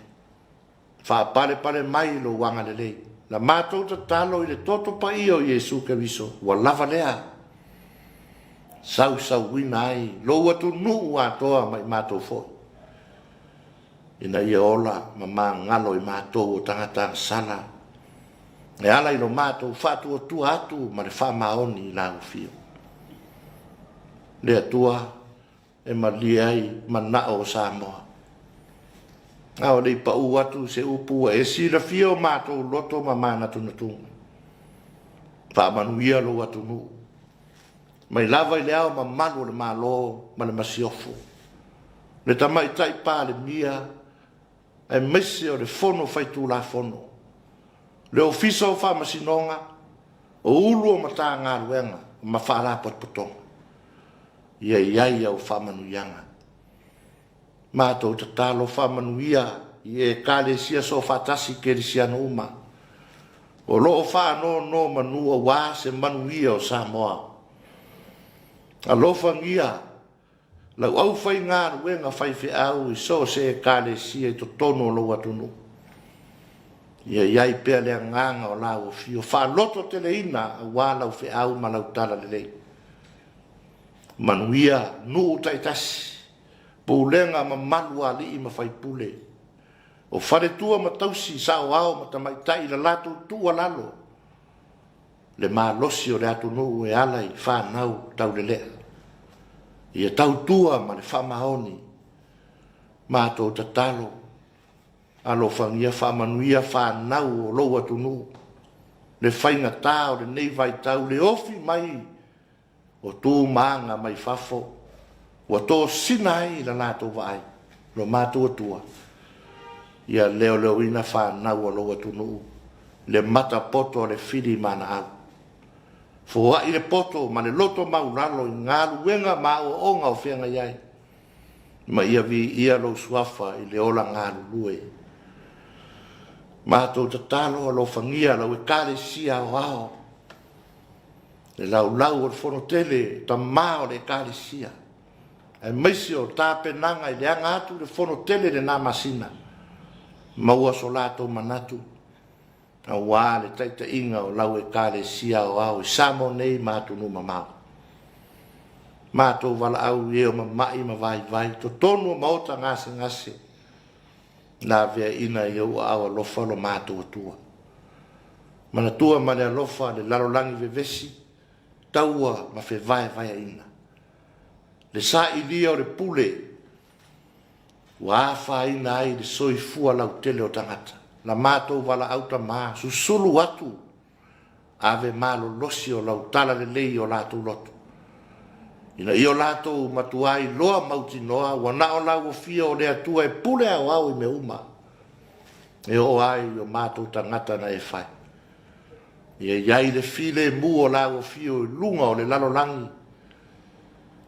Faapalepale mai lou agalelei. Na matou tatalo i le toto paia o Iesu Keriso, ua lava lea. Sausauina ai lou atunuu atoa ma i matou foi, ina ia ola ma magalo i matou o tagata agasala, e ala i lo matou faatuatua atu ma le faamaoni i lau afio. Le Atua, e malie ai manao o Samoa. A o le i paʻu atu se upu ua e silafia o matou loto ma manatunatuga. Faamanuia lou atunuu, mai lava i le ao mamalu o le Malo ma le Masiofo, le Tamaitai Palemia, aemaise o le Fono Faitulafono, le Ofisa o Faamasinoga, o Ulu o Matagaluega ma Faalapotopotoga. Ia i ai au faamanuiaga. Matou tatalo faamanuia i Ekalesia Soofaatasi Kerisiano uma o lo o faanonomanu aua se manuia o Samoa. Alofagia lau aufaigaluega faifeau i so o se Ekalesia i totonu o lou atunuu. Ia i ai pea le agaga o lau afio faalototeleina aua lau feau ma lau talalelei. Manuia nuu taitasi, pulega mamalu a alii ma faipule, o faletua ma tausi, saoao ma tamaitai i la latou tuualalo, le malosi o le atunuu e ala i fanau taulelea. Ia tautua ma le faamaoni, matou tatalo, alofagia faamanuia fanau o lou atunuu, le faigata o lenei vaitau, le ofi mai o tu ma aga mai fafo ua tosina ai la latou vaai, lo matou Atua, ia leoleoina fanau a lou atunuu, le matapoto a le fili ma ana au. Foai le poto ma le loto maulalo i galuega ma aoaoga o feagai ai, ma ia viia lou suafa i le ola galulue. Matou tatalo alofagia lau Ekalesia aoao, le laulau o le Fono Tele, tama o le Ekalesia, aemaise o tapenaga i le aga atu i le Fono Tele i lena masina, maua so latou manatu aua le taitaiga o lau Ekalesia aoao i Samoa nei ma atunuu mamao. Matou valaau i e o mama'i ma vaivai, totonu o maota gasegase, Laveaiina i ou aao alofa lo matou Atua. Manatua ma le alofa le lalolagi vevesi, taua ma fevaevaeaina. Le sailia o le pule ua afaina ai le soifua lautele o tagata. La matou valaau tama, susulu atu Ave malolosi o lau talalelei i o latou loto, ina ia o latou matuā iloa mautinoa ua na o lau Afio o le Atua e pule aoao i mea uma, e oo ai i o matou tagata na e fai. Ia i ai le filemu o lau Afio i luga o le lalolagi,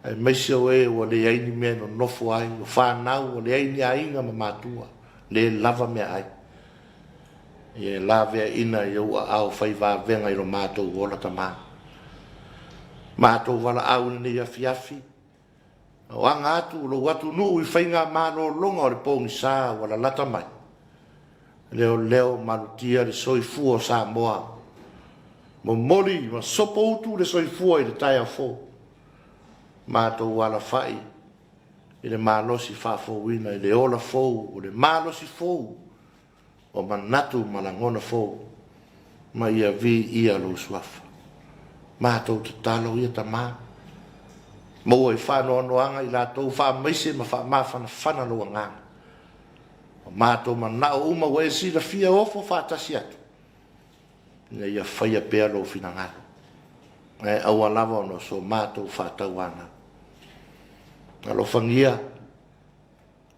aemaise o e ua leai ni mea e nonofo ai, o fanau ua leai ni aiga ma matua, le lava meaai. Ia laveaiina i ou aao fai vavega i lo matou ola tama. Matou valaau i lenei afiafi, O aga atu lou atunuu i faiga malologa o le pogisa ua lalata mai, leoleo malutia le soifua o Samoa. Momoli ma sopoutu le soifua i le taeao fou. Matou alafai i le malosi faafouina i le ola fou o le malosi fou o manatu ma lagona fou, ma ia viia lou Suafa. Matou tatalo ia Tama, maua i faanoanoaga i latou faamaise ma faamafanafana lou Agaga. O matou manao uma ua e silafia ofo faatasi atu, ina ia faia pea lou finagalo, ae aua lava ona o so matou faatauanau. Alofagia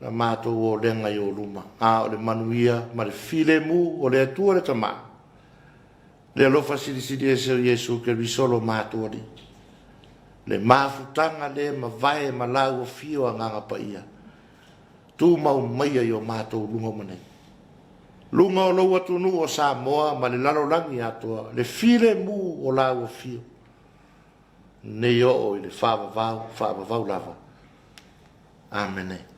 la matou olega i ou luma, a o le manuia ma le filemu o le Atua le Tama, le alofa silisili ese o Iesu Keriso lo matou Alii, le mafutaga le mavae ma lau afio Agaga Paia, tumau maia i o matou luga uma nei. Luga o lou atunuu o Samoa ma le lalolagi atoa, le filemu o lau afio, nei oo i le faavavau, faavavau lava. Amene.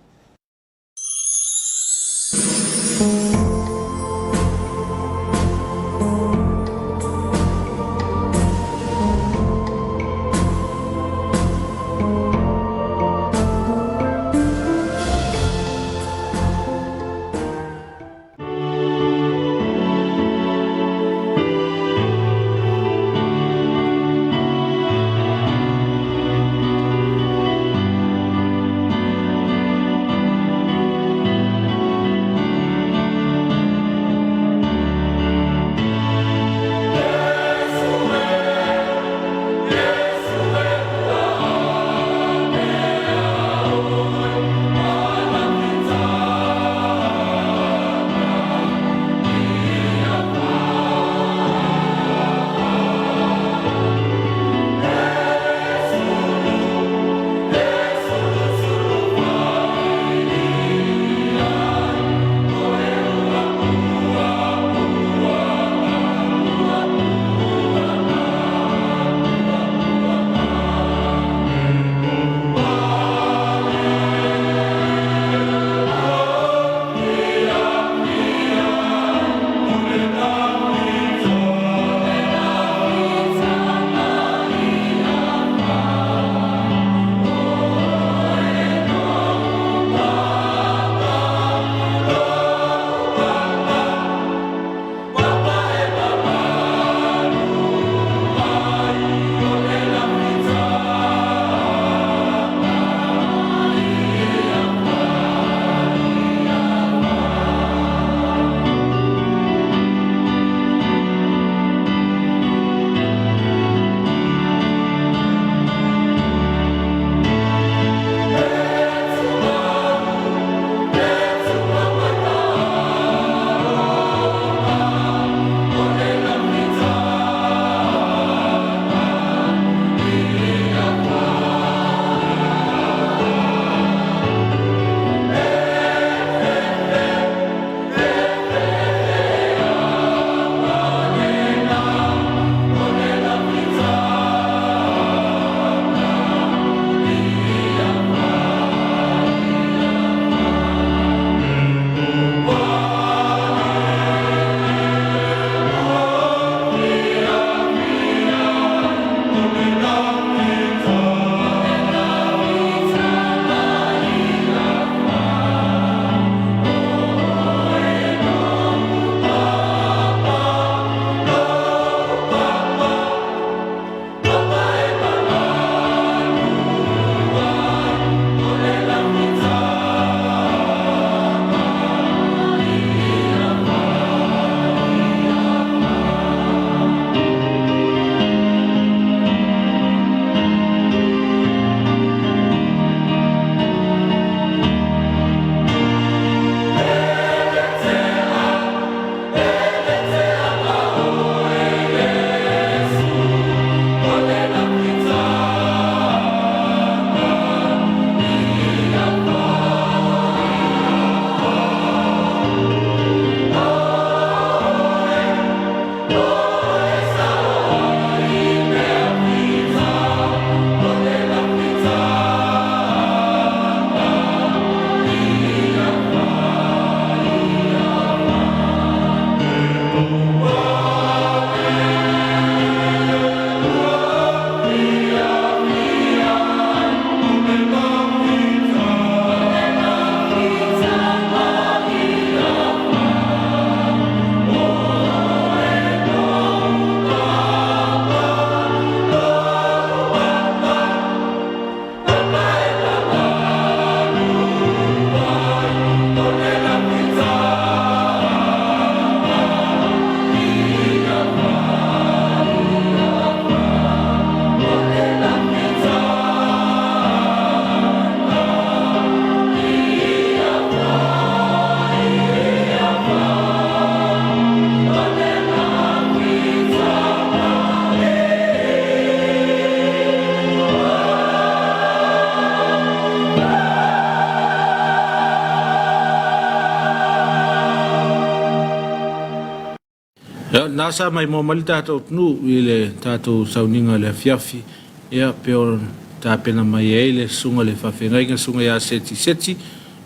Ia, na sa maimoa mai le tatou atunuu i le tatou sauniga i le afiafi, ia, pei ona tapena mai ai le Susuga i le Faafeagaiga, le Susuga ia Seti Seti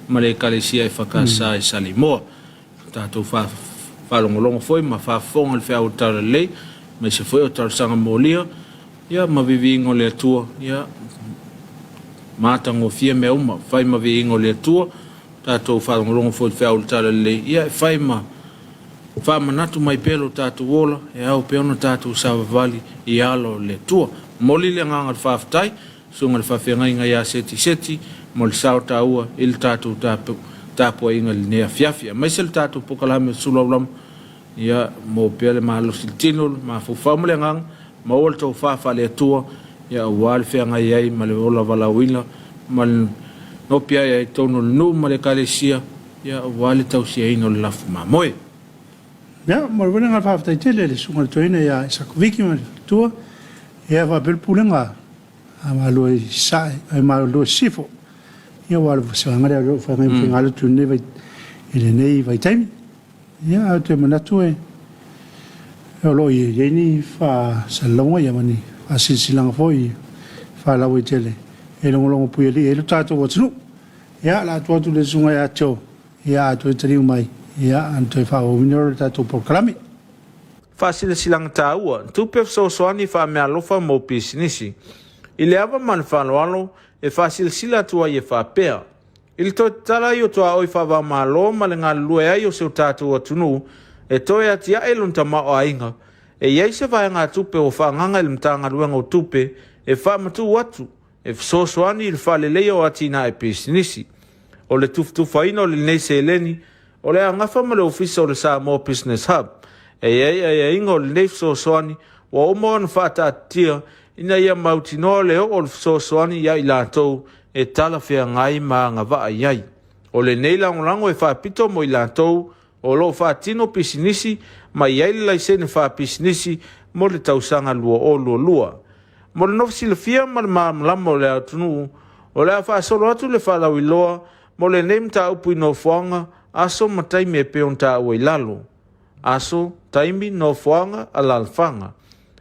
ma le Ekalesia EFKS i Saleimoa. Tatou faalogologo foi ma faafofoga i le feau o le Talalelei, aemaise foi o talosaga molia, ia, ma viviiga o le Atua, ia, matagofie mea uma, fai ma viiga o le Atua. Tatou faalogologo foi i le feau o le Talalelei, ia, e fai ma faamanatu mai pea lo tatou ola, e ao pea ona tatou savavali i ala o le Atua. Momoli le agaga o le faafetai, Susuga i le Faafeagaiga ia Seti Seti mo le sao taua i le tatou tapuaiga i lenei afiafi, aemaise le tatou polokalame o Sulaulama, ia maua pea le malosi i le tino, le mafaufau ma le agaga, maua le tofa faale-Atua, ia aua le feagai ai ma le ola valaauina ma le nopi ai ai totonu o le nuu ma le Ekalesia, ia aua le tausiaina o le lafu mamoe. Ia, mo le uiga faafetai tele i le Susuga i le Toeaina ia Isako Viki ma le faletua, ia faapea le Pulega a Malo i Sasae, ai Malo i Sisifo. Ia aua o le vasevaga lea o lea ua feagai ma faigalotu i lenei vai, i lenei vaitaimi. Ia, ae ou te manatu e o lo o i ai ni faasalalauga ia ma ni faasilasilaga foi faalauaitele e logologo puialii ai lo tatou atunuu. Ia, o le a tuu atu i le Susuga ia Joe, ia a toe taliu mai, ia ona toe faaauauina lea o le tatou polokalame. Faasilasilaga taua, Tupe fesoasoani faameaalofa mo pisinisi. I le ava ma le faaaloalo, e faasilasila atu ai e faapea, I le toe tatala ai o tuaoi faava-o-Malo ma le galulue ai o si o tatou atunuu e toe atiae lona tamaoaiga, e i ai se vaegatupe ua faaagaaga i le Matagaluega o Tupe e faamatuu atu e fesoasoani i le faaleleia o atinae pisinisi. O le tufatufaina o lenei seleni, o le a gafa ma le Ofisa o le Samoa Business Hub. E i ai aiaiga o lenei fesoasoani ua uma ona faataatitia ina ia mautinoa le oo o le fesoasoani ia i latou e talafeagai ma agavaa i ai. O lenei lagolago e faapito mo i latou o lo o faatino pisinisi ma i ai le laisene faapisinisi mo le tausaga 2022. Mo le nofo silafia ma le malamalama o le atunuu, o le a faasolo atu le faalauiloa mo lenei mataupu i nofoaga, aso ma taimi e pei ona taua i lalo. Aso, taimi, nofoaga, alaalafaga.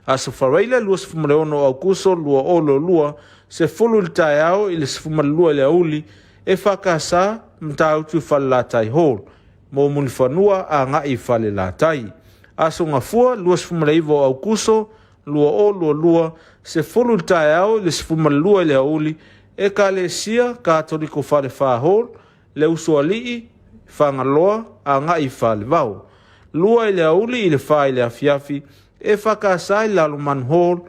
Aso Faraile 26 o Aokuso 2022, 10 i le taeao i le 12 i le aoauli, EFKS, Matautu i Falelatai Hall, mo Mulifanua agai i Falelatai. Aso Gafua 29 o Aokuso 2022, 10 i le taeao i le 12 i le aoauli, Ekalesia Katoliko Falefa Hall, Le Usoalii, Fagaloa, agai i Falevao. 2 i le aoauli i le 4 i le afiafi, EFKS i Lalomanu Hall,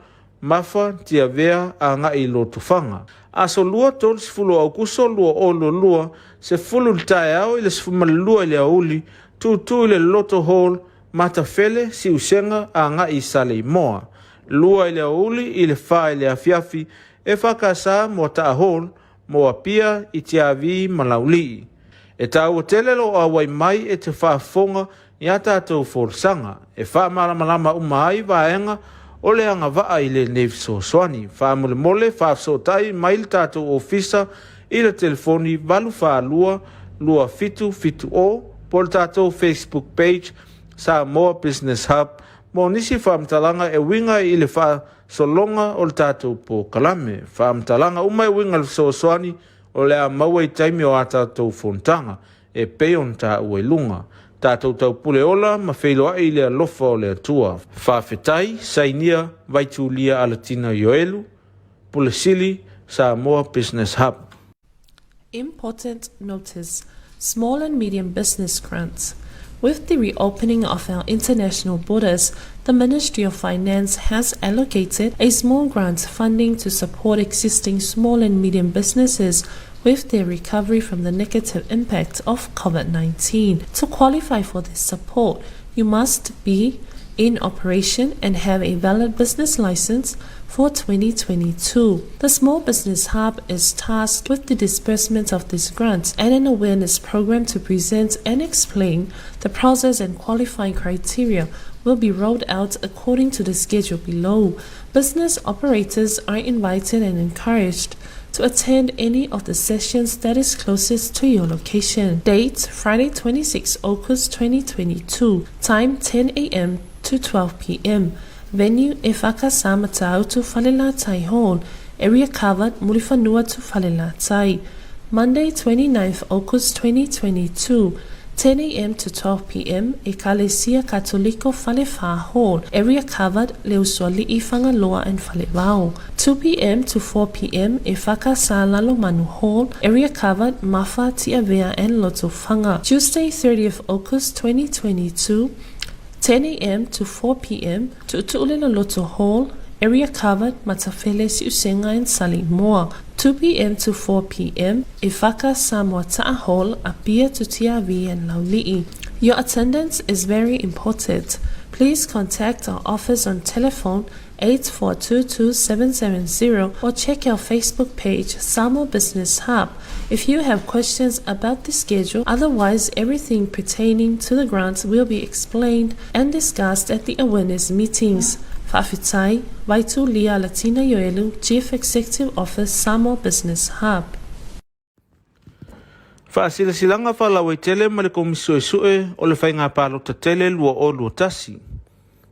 Mafa, Tiavea, agai i Lotofaga. Aso Lua 30 o Aokuso 2022, 10 i le taeao i le 12 i le aoauli, Tūtū i le Loloto Hall, Matafele, Siusega, agai i Saleimoa. 2 i le aoauli i le 4 i le afiafi, EFKS Moataa Hall, mo Apia, Itiavi ma Laulii. E taua tele lou auai mai e te faafofoga i a tatou folasaga, e faamalamalama uma ai vaega o le agavaa i lenei fesoasoani. Faamolemole faafesootai mai le tatou ofisa i le telefoni 842 2770 po o le tatou Facebook page Samoa Business Hub mo nisi faamatalaga e uiga i le faasologa o le tatou polokalame. Faamatalaga uma e uiga i le fesoasoani o le a maua i taimi o a tatou fonotaga e pei ona taua i luga. Tatou taupule ola ma feiloai i le alofa o le Atua. Faafetai, Sainia Vaitulia Alatina Ioelu, Pule Sili, Samoa Business Hub. Important notice Small and medium business grants. With the reopening of our international borders, the Ministry of Finance has allocated a small grant funding to support existing small and medium businesses with their recovery from the negative impact of COVID 19. To qualify for this support, you must be in operation and have a valid business license for 2022. The Small Business Hub is tasked with the disbursement of this grant and an awareness program to present and explain the process and qualifying criteria will be rolled out according to the schedule below. Business operators are invited and encouraged to attend any of the sessions that is closest to your location. Date Friday 26 August 2022. Time 10 a.m. to 12 p.m. Venue EFKS Matautu Falelatai Hall, area covered Muriwhanua to Falelatai. Monday 29th August 2022, 10 a.m. to 12 p.m. Ekalesia Katoliko Falefa Hall, area covered Leusoali'i Fagaloa and Falevao. 2 p.m. to 4 p.m. EFKS Lalomanu Hall, area covered Mafa, Tiavea and Lotofaga. Tuesday 30th August 2022, 10 a.m. to 4 p.m. Tu'utu'uleloloto Loto Hall, area covered Matafele Siusenga and Salimoa. 2 p.m. to 4 p.m. Ifaka Samoa Ta'a Hall, Apia to Tiavi and Laulii. Your attendance is very important. Please contact our office on telephone 8422770 or check our Facebook page Samoa Business Hub if you have questions about the schedule. Otherwise, everything pertaining to the grants will be explained and discussed at the awareness meetings. Fa'afetai, Vaitu Lia Latina Ioelu, Chief Executive Office, Samoa Business Hub. Faasilasilaga faalauaitele ma le Komisi Suesue o le Faiga Palota Tele 2021.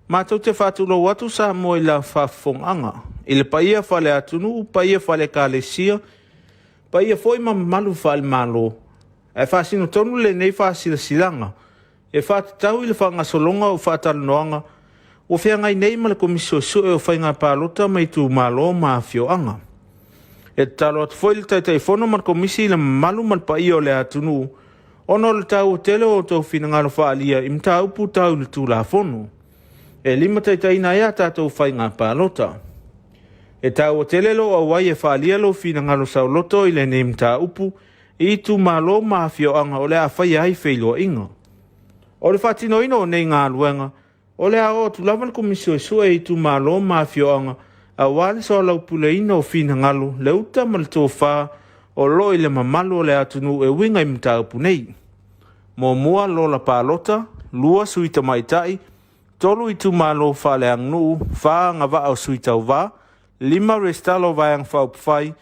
Matou te faatulou atu Samoa i la faafofogaaga, i le paia faale-atunuu, paia faale-ekalesia, paia foi ma mamalu faale-Malo, ae faasino tonu lenei faasilasilaga e faatatau i le faagasologa o faatalanoaga ua feagai nei ma le Komisi Suesue o Faiga Palota ma Itumalo ma Afioaga. E tatalo atu foi le Taitaifono ma le Komisi i le mamalu ma le paia o le atunuu ona o le taua tele o outou finagalo faaalia i mataupu tau i le Tulafono e limataitaiina ai a tatou faiga palota. E taua tele lou auai e faaalia lou finagalo saoloto i lenei mataupu i itumalo ma afioaga o le a faia ai feiloaiga. O le faatinoina o nei galuega, o le a oo atu lava le Komisi Suesue i itumalo ma afioaga aua le soalaupuleina o finagalo, le uta ma le tofa o lo o i le mamalu o le atunuu e uiga i mataupu nei. Muamua, lola palota, lua, sui tamaitai, tolu itumalo faaleaganuu, fa agavaa o sui tauva, lima resitala o Vaega Faaupufai,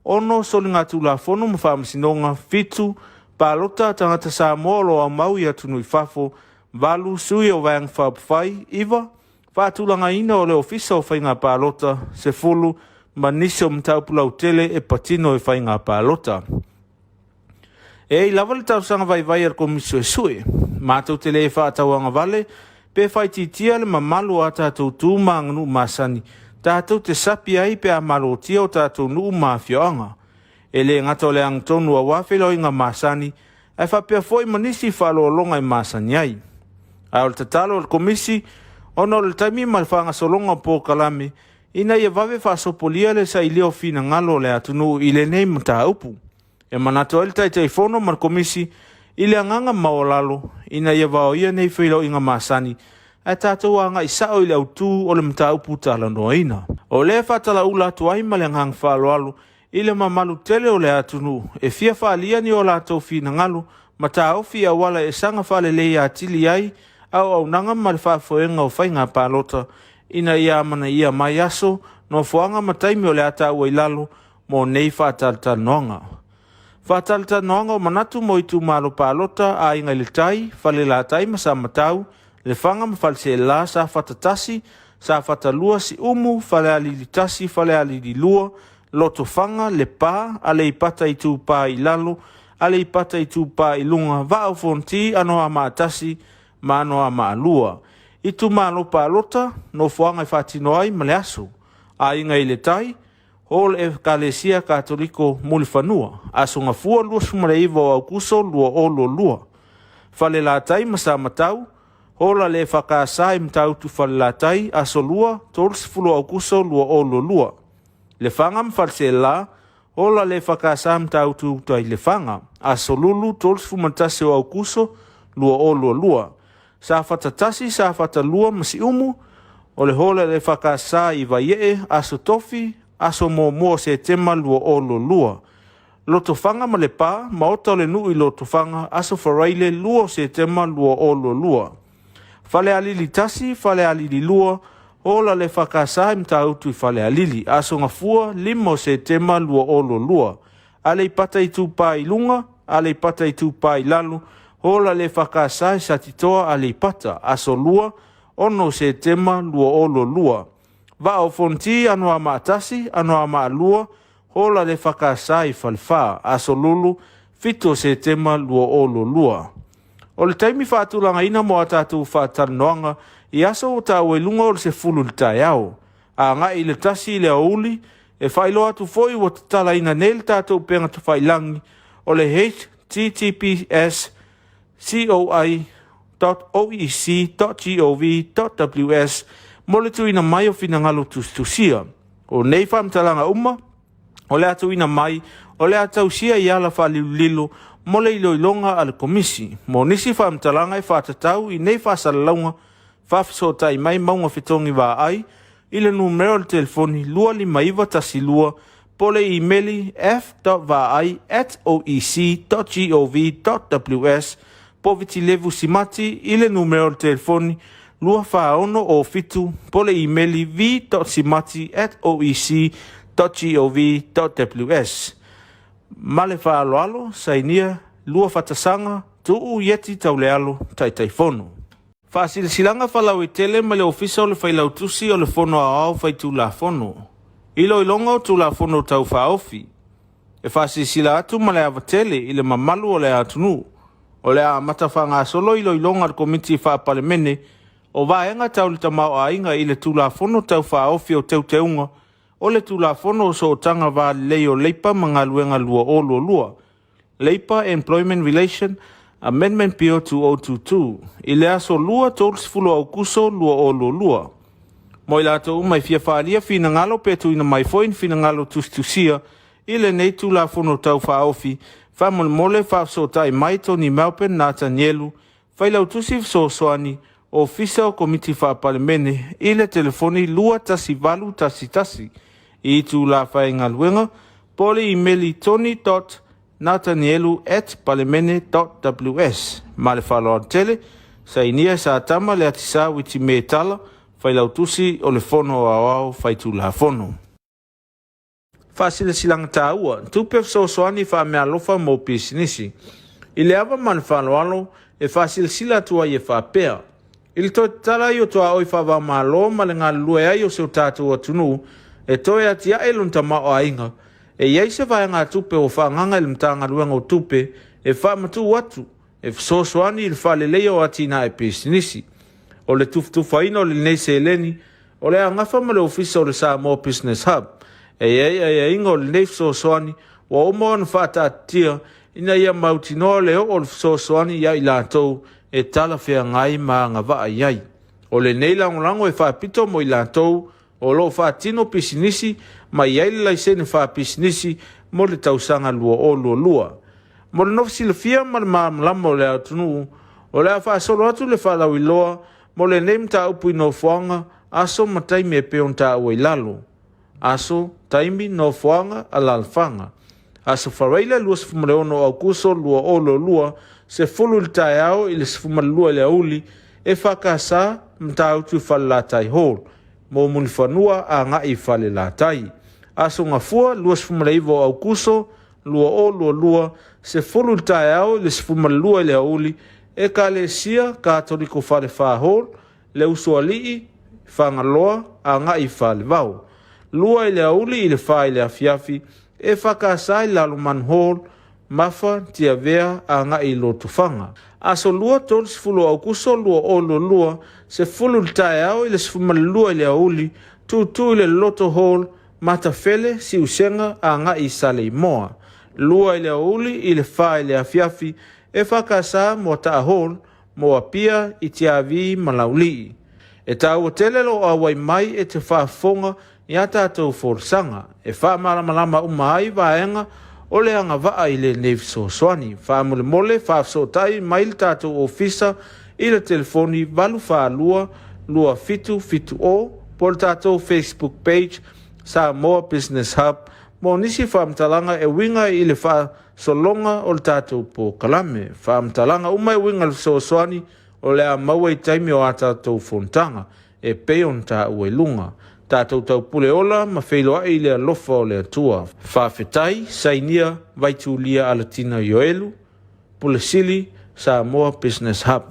6 soligatulafono ma faamasinoga, 7 palota a tagata Samoa o lo o aumau i atunuu i fafo, 8 sui o Vaega Faaupufai, 9 faatulagaina o le Ofisa o Faiga Palota, 10 ma nisi o mataupu lautele e patino i faiga palota. E ai lava le talosaga vaivai a le Komisi Suesue, matou te le faatauagavale pe faaitiitia le mamalu o a tatou tu ma aganuu masani tatou te sapi ai pe a malotia o tatou nuu ma afioaga. E le gata o le agatonu aua feiloaiga masani, ae faapea foi ma nisi faaaloaloga e masani ai. Ae o le tatalo a le Komisi, ona o le taimi ma le faagasologa o polokalame, ina ia vave faasopolia le sailia o finagalo o le atunuu i lenei mataupu. E manatu ai le Taitaifono ma le Komisi i le agaga maualalo ina ia vaoia nei feiloaiga masani ae tatou agai sao i le autu o le mataupu talanoaina. O lea e faatalaula atu ai ma le agaga faaaloalo i le mamalu tele o le atunuu e fia faaalia ni o latou finagalo ma taofi i auala e saga faalelei atili ai auaunaga ma le faafoega o faiga palota ina ia amanaia mai aso, nofoaga ma taimi o le a taua i lalo mo nei faatalatalanoaga. Faatalatalanoaga o manatu mo itumalo palota, Aiga i le Tai, Falelatai ma Samatau, Lefaga ma Faleseela, Safata 1, Safata 2, Siumu, Falealili 1, Falealili 2, Lotofaga, Lepa, Aleipata Itupa i Lalo, Aleipata Itupa i Luga, Vaa o Fonoti, Anoamaa 1 ma Anoamaa 2. Itumalo palota, nofoaga e faatino ai ma le aso. Aiga i le Tai, Hall Ekalesia Katoliko Mulifanua, Aso Gafua 29 o Aukuso 2022. Falelatai ma Samatau, Hall a le EFKS i Matautu Falelatai, Aso Lua 30 o Aukuso 2022. Lefaga ma Faleseela, Hall a le EFKS Matautu Uta i Lefaga, Aso Lulu 31 o Aukuso 2022. Safata 1, Safata 2 ma Siumu, o le Hall a le EFKS i Vaiee, Aso Tofi, Aso Muamua o Setema 2022. Lotofaga ma Lepa, Maota o le Nuu i Lotofaga, Aso Faraile 2 o Setema 2022. Falealili 1, Falealili 2, Hall a le EFKS i Matautu i Falealili, Aso Gafua 5 o Setema 2022. Aleipata Itupa i Luga, Aleipata Itupa i Lalo, Hall a le EFKS i Satitoa, Aleipata, Aso Lua, 6 Setema 2022. Vaa o Fonoti Anoamaa 1, Anoamaa 2, Hola le EFKS i Falefa, Aso Lulu, 7 Setema 2022. O le taimi faatulagaina mo a tatou faatalanoaga i aso ua taua i luga o le 10 i le taeao, agai i le 1 i le aoauli, e faailoa atu foi ua tatalaina nei le tatou upega tafailagi o le https coi.oec.gov.ws mo le tuuina mai o finagalo tusitusia. O nei faamatalaga uma o le a tuuina mai o le a tausia i ala faalilolilo mo le iloiloga a le Komisi. Mo nisi faamatalaga e faatatau i nei faasalalauga, faafesootai mai Mauga Fetogi Vaai i le numera o le telefoni 25912 po o le imeli f.vaai@oec.gov.ws po o Vitilevu Simati i le numera o le telefoni 24607 po o le imeli v.simati@oec.gov.ws. Ma le faaaloalo, sainia Lua Fatasaga, Tuu Ieti Taulealo, Taitaifono. Faasilasilaga faalauaitele mai le Ofisa o le Failautusi o le Fono Aoao Faitulafono. Iloiloga o Tulafono Tau Faaofi. E faasilasila atu ma le ava tele i le mamalu o le atunuu, o le a amata faagasolo iloiloga a le Komiti Faa-Palemene o Vaega Tau le Tamaoaiga i le Tulafono Tau Faaofi o Teuteuga o le Tulafono o Sootaga Va Lelei o Leipa ma Galuega 2022, Labour Employment Relation Amendment Bill 2022, i le aso Lua 30 Aokuso 2022. Mo i latou uma e fia faaalia finagalo pe tuuina mai foi ni finagalo tusitusia i lenei Tulafono Tau Faaofi, faamolemole faafesootai mai Tony Melbourne Natanielu, Failautusi Fesoasoani, Ofisa o Komiti Faa-Palemene i le telefoni 21811 i itulā faigaluega po o le imeli tony.natanielu@palemene.ws. Ma le faaaloalo tele, sainia e Satama Leatisā Witi Metala, Failautusi o le Fono Aoao Faitulafono. Faasilasilaga taua, tupe fesoasoani faameaalofa mo pisinisi. I le ava ma le faaaloalo, e faasilasila atu ai e faapea, I le toe tatala ai o tuaoi faava-o-Malo ma le galulue ai o si o tatou atunuu e toe atiae lona tamaoaiga, e i ai se vaegatupe ua faaagaaga i le Matagaluega o Tupe e faamatuu atu e fesoasoani i le faaleleia o atinae pisinisi. O le tufatufaina o lenei seleni, o le a gafa ma le Ofisa o le Samoa Business Hub. E i ai aiaiga o lenei fesoasoani ua uma ona faataatitia ina ia mautinoa le oo o le fesoasoani ia i latou e talafeagai ma agavaa i ai. O lenei lagolago e faapito mo i latou o lo o faatino pisinisi ma i ai le laisene faapisinisi mo le tausaga 2022. Mo le nofo silafia ma le malamalama o le atunuu, o le a faasolo atu le faalauiloa mo lenei mataupu i nofoaga, aso ma taimi e pei ona taua i lalo. Aso, taimi, nofoaga, alaalafaga. Aso Faraile 26 o Aokuso 2022, 10 i le taeao i le 12 i le aoauli, EFKS, Matautu i Falelatai Hall, mo Mulifanua agai i Falelatai. Aso Gafua 29 o Aokuso 2022, 10 i le taeao i le 12 i le aoauli, Ekalesia Katoliko Falefa Hall, Le Usoalii, Fagaloa, agai i Falevao. 2 i le aoauli i le 4 i le afiafi, EFKS i Lalomanu Hall, Mafa, Tiavea, agai i Lotofaga. Aso Lua 30 o Aokuso 2022, 10 i le taeao i le 12 i le aoauli, Tūtū i le Loto Hall, Matafele, Siusega, agai i Saleimoa. 2 i le aoauli i le 4 i le afiafi, EFKS Moataa Hall, mo Apia, Itiavi ma Laulii. E taua tele lou auai mai e te faafofoga i a tatou folasaga, e faamalamalama uma ai vaega o le agavaa i lenei fesoasoani. Faamolemole faafesootai mai le tatou ofisa i le telefoni 842 2770 po o le tatou Facebook page Samoa Business Hub mo nisi faamatalaga e uiga i le faasologa o le tatou polokalame. Faamatalaga uma e uiga i le fesoasoani o le a maua i taimi o a tatou fonotaga e pei ona taua i luga. Tatou taupule ola ma feiloai i le alofa o le Atua. Faafetai, Sainia Vaitulia Alatina Ioelu, Pule Sili, Samoa Business Hub.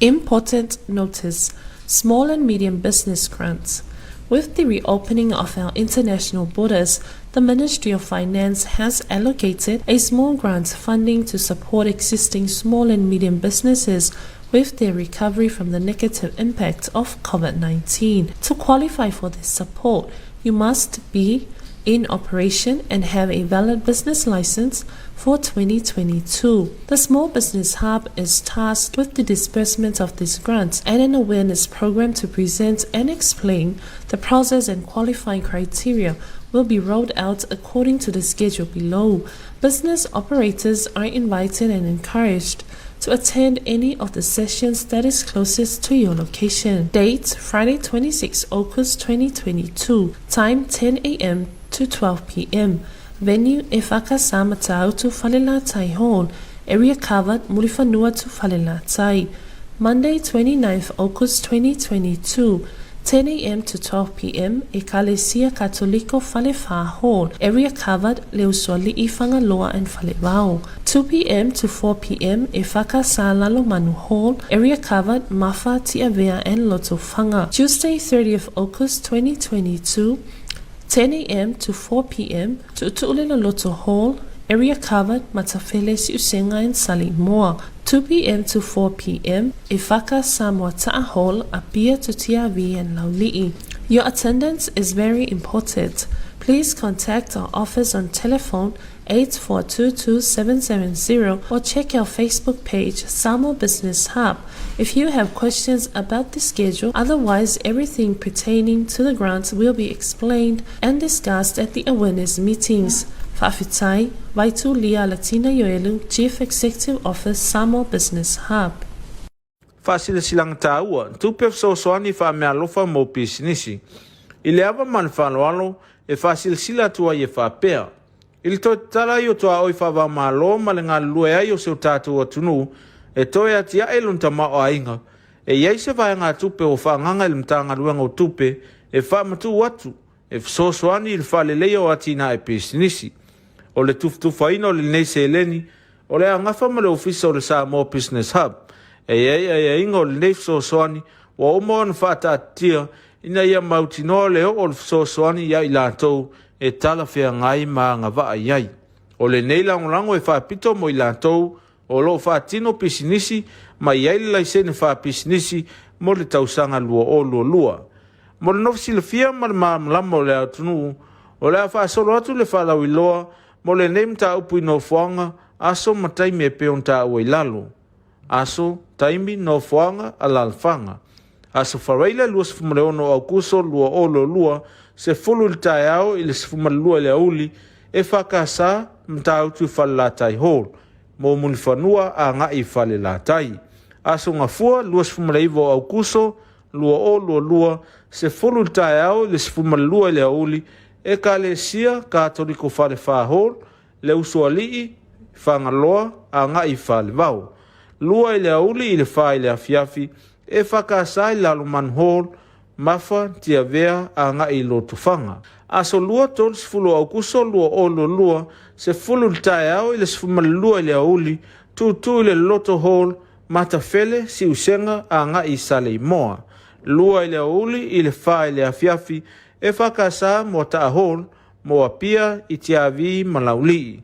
Important notice Small and medium business grants. With the reopening of our international borders, the Ministry of Finance has allocated a small grant funding to support existing small and medium businesses with their recovery from the negative impact of COVID 19. To qualify for this support, you must be in operation and have a valid business license for 2022. The Small Business Hub is tasked with the disbursement of this grant and an awareness program to present and explain the process and qualifying criteria will be rolled out according to the schedule below. Business operators are invited and encouraged to attend any of the sessions that is closest to your location. Date Friday 26 August 2022. Time 10 a.m. to 12 p.m. Venue Efaka Samatau to Falelatai Hall. Area covered Murifanua to Falelatai. Monday 29th August 2022. 10 a.m. to 12 p.m. Ekalesia Katoliko Falefa Hall. Area covered Leusoali'i Fagaloa and Falevao. 2 p.m. to 4 p.m. Efaka Sa Lalomanu Hall. Area covered Mafa, Tiavea and Lotofaga. Tuesday 30th August 2022. 10 a.m. to 4 p.m. Tu'utu'uleloloto Loto Hall, area covered Matafele Siusenga and Salimoa. 2 p.m. to 4 p.m. Ifaka Samoa Ta'a Hall, Apia to Tiavi and Laulii. Your attendance is very important. Please contact our office on telephone 8422770 or check our Facebook page Samoa Business Hub if you have questions about the schedule. Otherwise, everything pertaining to the grants will be explained and discussed at the awareness meetings. Fa'afetai, Vaitulia Latina Ioelu, Chief Executive Office, Samoa Business Hub. Faasilasilaga taua, tupe fesoasoani faameaalofa mo pisinisi. I le ava ma le faaaloalo, e faasilasila atu ai e faapea, I le toe tatala ai o tuaoi faava-o-Malo ma le galulue ai o si o tatou atunuu, e toe atiae lona tamaoaiga, e i ai se vaegatupe ua faaagaga i le Matagaluega o Tupe e faamatuu atu e fesoasoani i le faaleleia o atinae pisinisi. O le tufatufaina o lenei seleni, o le a gafa ma le Ofisa o le Samoa Business Hub. E i ai aiaiga o lenei fesoasoani ua uma ona faataatitia ina ia mautinoa le oo o le fesoasoani ia i latou e talafeagai ma agavaa i ai. O lenei lagolago e faapito mo i latou o lo o faatino pisinisi ma i ai le laisene faapisinisi mo le tausaga 2022. Mo le nofo silafia ma le malamalama o le atunuu, o le a faasolo atu le faalauiloa mo lenei mataupu i nofoaga, aso ma taimi e pei ona taua i lalo. Aso, taimi, nofoaga, alaalafaga. Aso Faraile 26 o Aokuso 2022, 10 i le taeao i le 12 i le aoauli, EFKS, Matautu i Falelatai Hall, mo Mulifanua agai i Falelatai. Aso Gafua 29 o Aokuso 2022, 10 i le taeao i le 12 i le aoauli, Ekalesia Katoliko Falefa Hall, Le Usoalii, Fagaloa, agai i Falevao. 2 i le aoauli i le 4 i le afiafi, EFKS i Lalomanu Hall, Mafa, Tiavea, agai i Lotofaga. Aso Lua 30 o Aokuso 2022, 10 i le taeao i le 12 i le aoauli, tūtū i le Loto Hall, Matafele, Siusega, agai i Saleimoa. 2 i le aoauli i le 4 i le afiafi, EFKS Moataa Hall, mo Apia i Tiavi ma Laulii.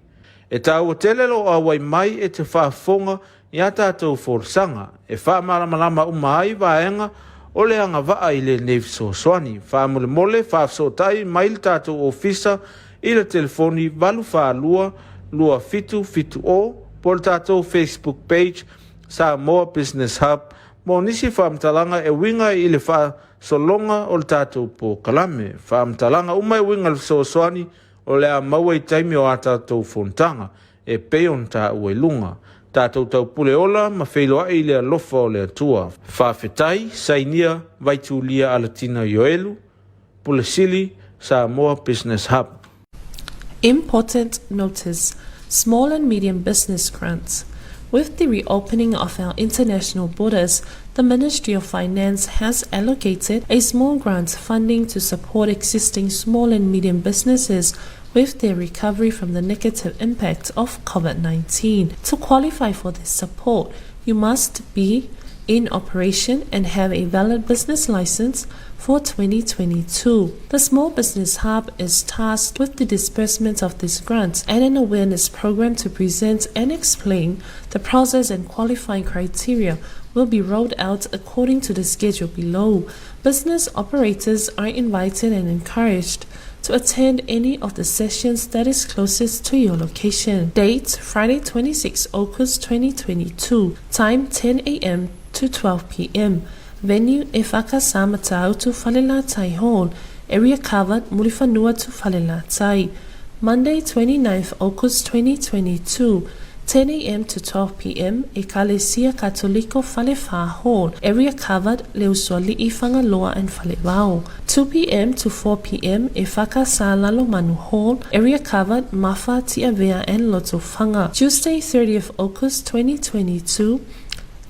E taua tele lou auai mai e te faafofoga i a tatou folasaga e faamalamalama uma ai vaega o le agavaa i lenei fesoasoani. Faamolemole faafesootai mai le tatou ofisa i le telefoni 842 2770 po o le tatou Facebook page Samoa Business Hub mo nisi faamatalaga e uiga i le faasologa o le tatou polokalame. Faamatalaga uma e uiga i le fesoasoani o le a maua i taimi o a tatou fonotaga e pei ona taua i luga. Tatou taupule ola ma feiloai i le alofa o le Atua. Faafetai, Sainia Vaitulia Alatina Ioelu, Pule Sili, Samoa Business Hub. Important notice Small and medium business grants. With the reopening of our international borders, the Ministry of Finance has allocated a small grant funding to support existing small and medium businesses with their recovery from the negative impact of COVID 19. To qualify for this support, you must be in operation and have a valid business license for 2022. The Small Business Hub is tasked with the disbursement of this grant and an awareness program to present and explain the process and qualifying criteria will be rolled out according to the schedule below. Business operators are invited and encouraged to attend any of the sessions that is closest to your location. Date Friday 26 August 2022. Time 10 a.m. to 12 p.m. Venue Efaka Samatau to Falelatai Hall. Area covered Murifanua to Falelatai. Monday 29th August 2022. 10 a.m. to 12 p.m. Ekalesia Katoliko Falefa Hall, area covered Leusoali'i Fagaloa and Falevao. 2 p.m. to 4 p.m. Efaka Lalomanu Hall, area covered Mafa, Tiavea and Lotofaga. Tuesday 30th August 2022,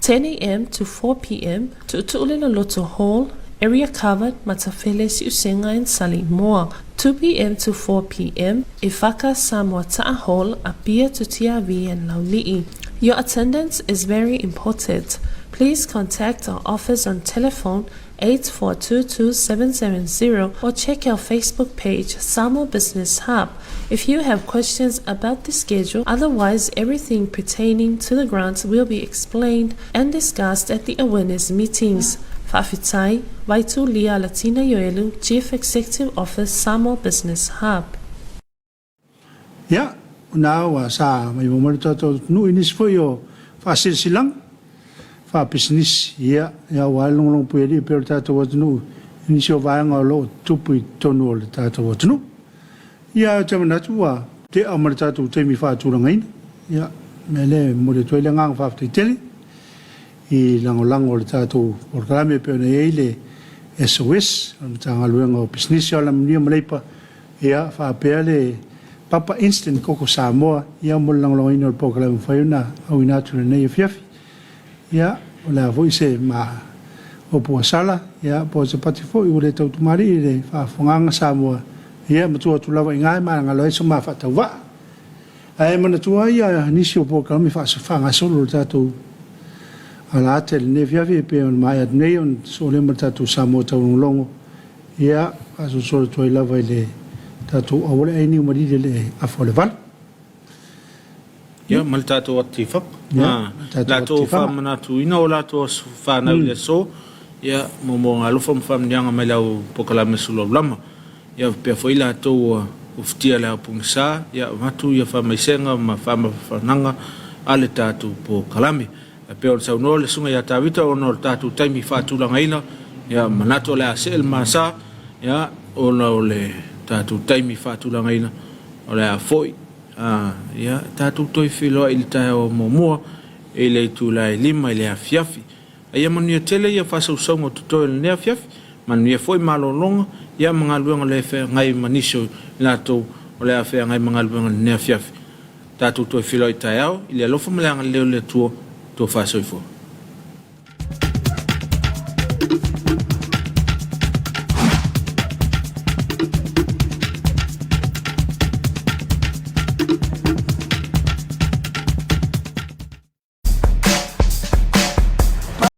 10 a.m. to 4 p.m. Tu'utu'uleloloto Loto Hall, area covered Matafele Siusenga and Salimoa. 2 p.m. to 4 p.m. Ifaka Samoa Ta'a Hall, Apia to Tiavi and Laulii. Your attendance is very important. Please contact our office on telephone 8422770 or check our Facebook page Samoa Business Hub if you have questions about the schedule. Otherwise, everything pertaining to the grants will be explained and discussed at the awareness meetings. Fa'afetai, Vaitu Lia Latina Ioelu, Chief Executive Office, Samoa Business Hub. Ia, o na ua sa mai mo mai le tatou atunuu i nisi foi o faasilasilaga faapisinisi, ia, ia aua le logologo puialii pea o le tatou atunuu i nisi o vaega o lo o tutupu i totonu o le tatou atunuu. Ia, ou te manatu ua tea ma le tatou taimi faatulagaina. Ia, o le mea lea e momoli atu ai le agaga faafetai tele i lagolago o le tatou polokalame e pei ona i ai le SOS, o le Matagaluega o Pisinisi, Alamanuia ma Leipa, ia, faapea le Papa Instant Koko Samoa, ia, mo le lagolagoina o le polokalame mafai ona auina atu i lenei afiafi. Ia, o le a foi se ma upu ua sala, ia, po o se pati foi ua le tautumalii i le faafofogaaga Samoa, ia, e matua atu lava i ina e magalo ai so ma faatauvaa. Ae manatua ai ia nisi o polokalame faagasolo o le tatou ala ata i lenei afiafi e pei ona maea atu nei ona sosoo lea ma le tatou Samoa Taulogologo, ia, faasolosolo atu ai lava i le tatou auala e niu malili le afa o le 8. Ia, ma le tatou atu i fafo. Latou faamanatuina o latou aso fanau i le aso, ia, momoga alofa ma faamanuiaga mai lau polokalame sulaulama. Ia faapea foi latou ua ufitia le ao pogisa, ia avatu ia faamaisega ma faamafanaga a le tatou polokalame. E pei ona saunoa le Susuga ia Tavita ona o le tatou taimi faatulagaina, ia manatu o le a see le masa, ia ona o le tatou taimi faatulagaina o le a foi, a, ia tatou toe feiloai i le taeao muamua i le itula e 5 i le afiafi. A ia manuia tele ia faasausauga o totoe o lenei afiafi, manuia foi malologa, ia ma galuega o le a feagai ma nisi o i latou o le a feagai ma galuega i lenei afiafi. Tatou toe feiloai taeao i le alofa ma le agalelei o le Atua, tofa soifua.